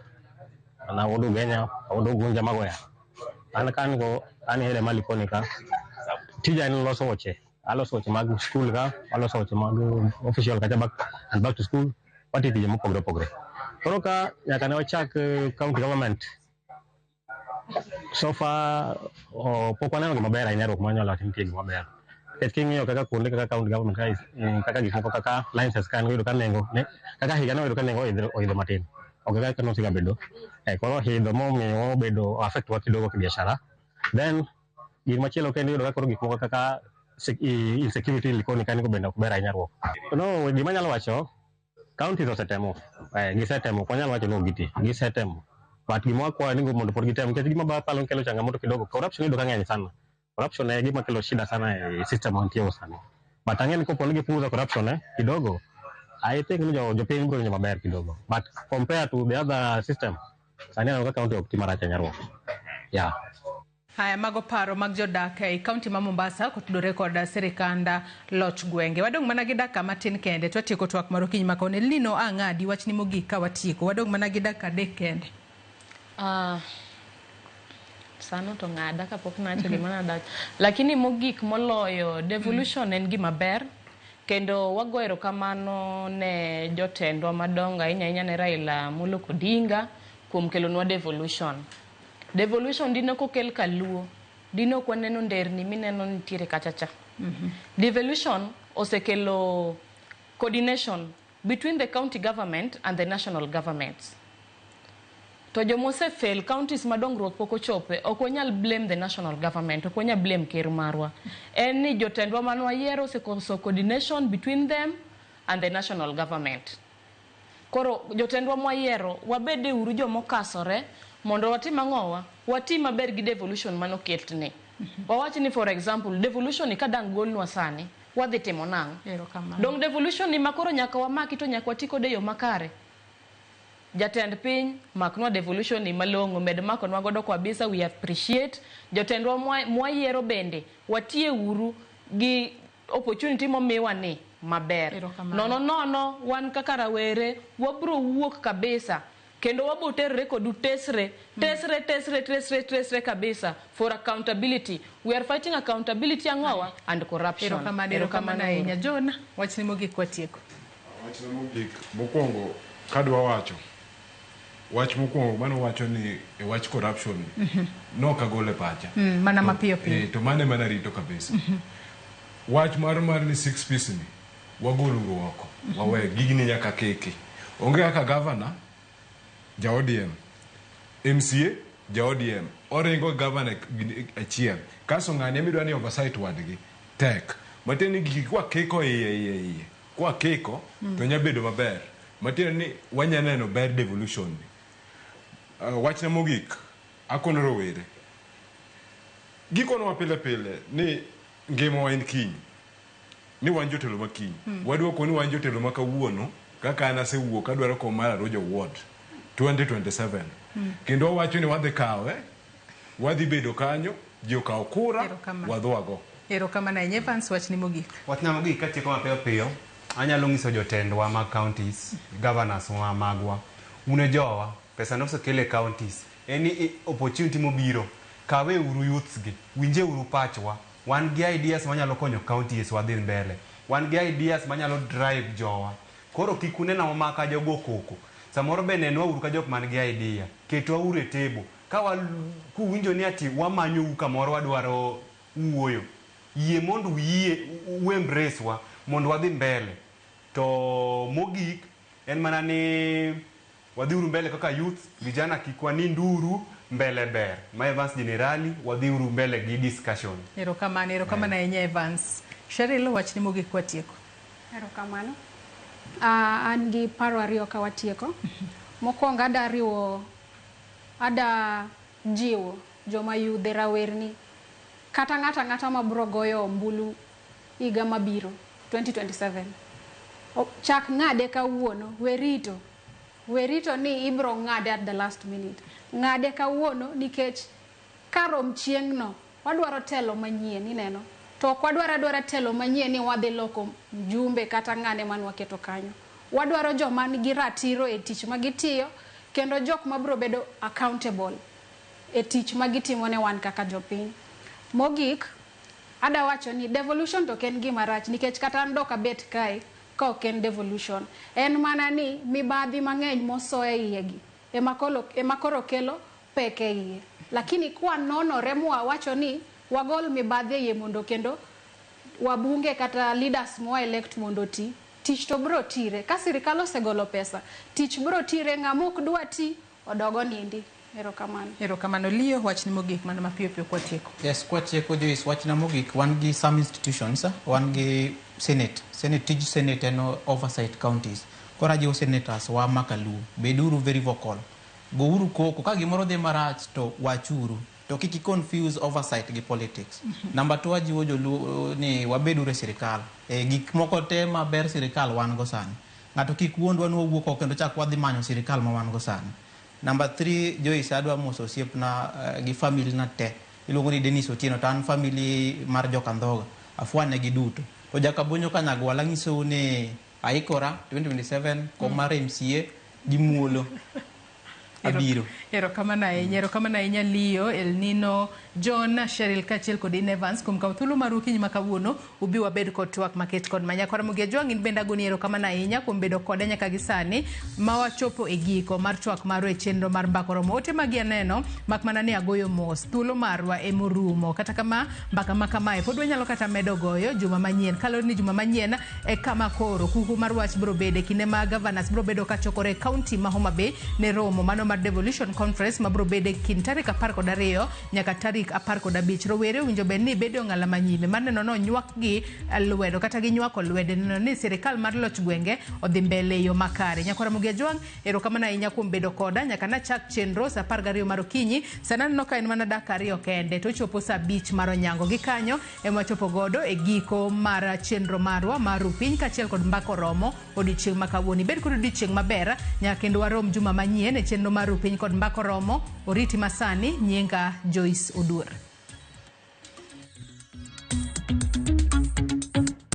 an awuod Ugenya, awuod Ugunja Magoya. An ka an go, an e area ma Likoni ka. Tija en loso wuoche. Aloso wuoche mag skul ka, aloso wuoche mag official kacha back and back to school. Watiyo tije mopogore opogore. Koro ka nyaka ne wachak county government, so far pok waneno gima ber ahinya ruok manyalo wacho ni nitie gima ber. Nikech king'iyo kaka kuonde kaka county government ka, kaka gik moko kaka licenses ka iyudo ka nengo ne, kaka higa no iyudo ka nengo oidho matin. Ok kaka nosega bedo. Koro oidho momiyo obedo affect wa kidogo kibiashara. Then gima machielo kendo iyudo ka koro gik moko kaka insecurity Likoni kanyo bende ok ber ahinya ruok. No, gima anyalo wacho, counties osetemo, gisetemo, ok wanyal wacho ni ok giti, gisetemo. But gima wakwayo ni mondo pod gitem, nikech gima palo kelo changamoto kidogo, corruption iyudo ka ng'eny sana. Corruption e gima kelo shida sana e system mantie sani. But ang'e ni kopo ni gipunguza corruption kidogo, I think ni jopiny biro winjo maber kidogo. But compare to the other system, sani aneno ka county ok ti marach ahinya ruok. Yeah. Haya, mago paro mag jodak e kaunti ma Mombasa kotudore kod sirikand loch gwenge. Wadong' mana gi dakika matin kende to watieko twak mar okinyi ma kawuono. Lino ang'adi wachni mogik ka watieko. Wadong' mana gi dakika 3 kende. Sano to ng'ada kapok nawacho gima nadawacho. Lakini mogik moloyo devolution en gima ber kendo wago erokamano ne jotendwa madongo ahinya ahinya ne Raila Amolo Odinga kuom kelonwa devolution. Devolution dine ok okel kaluo, dine ok waneno nderni mineno nitiere kacha cha. Devolution osekelo coordination between the county government and the national governments. To jomose fail counties ma dongruok pok ochope, ok wanyal blame the national government, ok wanyal blame ker marwa. En ni jotendwa mane wayiero osekoso coordination between them and the national government. Koro jotendwa mwayiero, wabede uru jomokasore mondo watim ang'owa, wati maber gi devolution manoketni. Wawach ni for example, devolution ni ka dang' golnwa sani, wadhi timo nang'o? Dong devolution ni makoro nyaka wamaki to nyaka wati kode e yo makare. Jatend piny maknwa devolution ni malong'o, med makonwa godo kabisa, we appreciate. Jotendwa mwayiero bende watie uru gi opportunity momiwa ni maber. Nono nono wan kaka rawere wabro wuok kabisa kendo wabo terre kodu tesre tesre tesre tesre tesre kabisa for accountability. We are fighting accountability ang'owa and corruption. Erokamano ahinya. John, wachni mogik watieko. Wachna mogik mokwongo kadwa wacho wach mokwongo mano wacho ni e wach corruption nok agolo e pacha. Mana mapiyo piyo. To mano ema narito kabisa. Wach mar ni 6 piece ni wagol uru oko. Wawe gigni nyaka keke. Onge kaka governor ja ODM, MCA ja ODM, oringo governor achiel. Kaso ng'ani emidwa ni oversight wadgi tek. Matiende ni gigi kwa keko iye. Kwa keko to nya bedo maber. Matiende ni wanya neno ber devolution ni. Wachna mogik akono rowere. Gikonwa pile pile ni ngimawa en kiny. Ni wan jotelo ma kiny. Wadwoko ni wan jotelo ma kawuono kaka an asewuok adwaro kom mar Arujo Ward 2027. Kendo wawacho ni wadhi kawe, wadhi bedo kanyo, ji okaw kura, wadhwago. Erokamano ahinya. Evans, wachni mogik. Wachna mogik katieko mapiyo piyo, anyalo nyiso jotendwa mag counties, governors wa magwa, un e jowa, pesa nosekel e counties, en opportunity mobiro, kawe uru youths gi, winje uru pachwa, wan gi ideas manyalo konyo counties wadhi mbele, wan gi ideas manyalo drive jowa. Koro kik unena maka jogo koko. Samoro be nenwa uru ka jok man gi idea, ketwa uru e table. Ka kuwinjo ni ati wamanyou kamoro wadwaro wuoyo, yie mondo uyie u embrace wa mondo wadhi mbele. To mogik en mana ni wadhi uru mbele kaka youth, vijana kik waninduru, mbele ber. Ma Evans Generali, wadhi uru mbele gi discussion. Erokamano, erokamano ahinya Evans. Cheryl, wachni mogik watieko. Erokamano. An gi paro ariyo ka watieko. Mokwongo ada jiwo joma yudhe rawerni kata ng'ata ang'ata mabro goyo ombulu higa mabiro 2027. Chak ng'ade kawuono, werito ni ibro ng'ade at the last minute. Ng'ade kawuono nikech Ka rom chieng'no, wadwaro telo manyien, ineno. To ok wadwar adwara telo manyien ni wadhi loko mjumbe kata ng'ane mane waketo kanyo. Wadwaro joma nigi ratiro e tich ma gitiyo kendo jok mabiro bedo accountable e tich ma gitimo ne wan kaka jopiny. Mogik, ada wacho ni devolution to ok en gima rach nikech kata an dok abet kae ka ok en devolution. En mana ni mibadhi mang'eny moso e iye gi ema koro kelo pek e iye. Lakini kwa nonore mwawacho ni wagol mibadhi e iye mondo kendo wabunge kata leaders mwa elect mondo oti, tich to biro tire. Ka sirikal osegolo pesa, tich biro tire, ng'ama ok dwa ti odog onindi. Erokamano. Erokamano. Leo, wachni mogik mana mapiyo piyo kwatieko. Yes, kwatieko Joyce, wachna mogik, wan gi some institutions, wan gi Senate. Senate, tij Senate en oversight counties. Koro ajiwo senators wa makaluo, beduru very vocal. Gouru koko, ka gimoro dhi marach to wachuru. To kik i confuse oversight gi politics. Number 2, ajiwo joluo ni wabeduru e sirikal. E, gik moko te maber sirikal wan go sani. Ng'ato kik wuondwa ni wawuok oko kendo chak wadhi manyo sirikal ma wan go sani. Number 3, Joyce, adwa moso osiepna gi family na te. Iluongo ni Dennis Otieno, to an family mar Jokandhoga. Afwane gi duto. To Jakabonyo Kanyagwal anyisou ni aikora 2027 kom mar MCA gi muolo. Abiro. Erokamano ahinya, erokamano ahinya Leo, Elnino, John, Cheryl kaachiel kod In Evans kuom kawo thuolo maru okinyi ma kawuono ubi wabed kod twak maket kod ma. Nyakwar Ramogi Ajwang' in bende agoni erokamano ahinya kuom bedo koda nyaka gi sani ma wachopo e giko mar twak marwa e chenro mar Mbaka Oromo. Ote magi aneno mak mana ni agoyo mos, thuolo marwa emorumo. Kata kama mbaka ma kamae pod wanyalo kata medo goyo juma manyien. Kaluwore ni juma manyien e kama koro kuku mar wach biro bede kinde ma governors biro bedo kachokore e county ma Homa Bay ne romo mano mar Devolution Conference ma biro bede kind tarik 12 nyaka tarik 15. Rowere owinjo bed ni bedo ng'ala manyime mar neno ni onywakgi lwedo kata ginywako lwedo neno ni sirikal mar loch gwenge odhi mbele e yo makare. Nyakwar Ramogi Ajwang', erokamano ahinya kuom bedo koda nyaka nachak chenro saa 12 mar okinyi. Sani aneno ka en mana dakika 2 kende to ochopo saa 5 mar onyango. Gi kanyo ema wachopo godo e giko mar chenro marwa mar Rupiny kaachiel kod Mbaka Oromo odiochieng' ma kawuono. Ibed kod odiochieng' maber nyaka kendo warom juma manyien e chenro mar Rupiny kod Mbaka Oromo. Oriti masani, nyinga Joyce Oduor.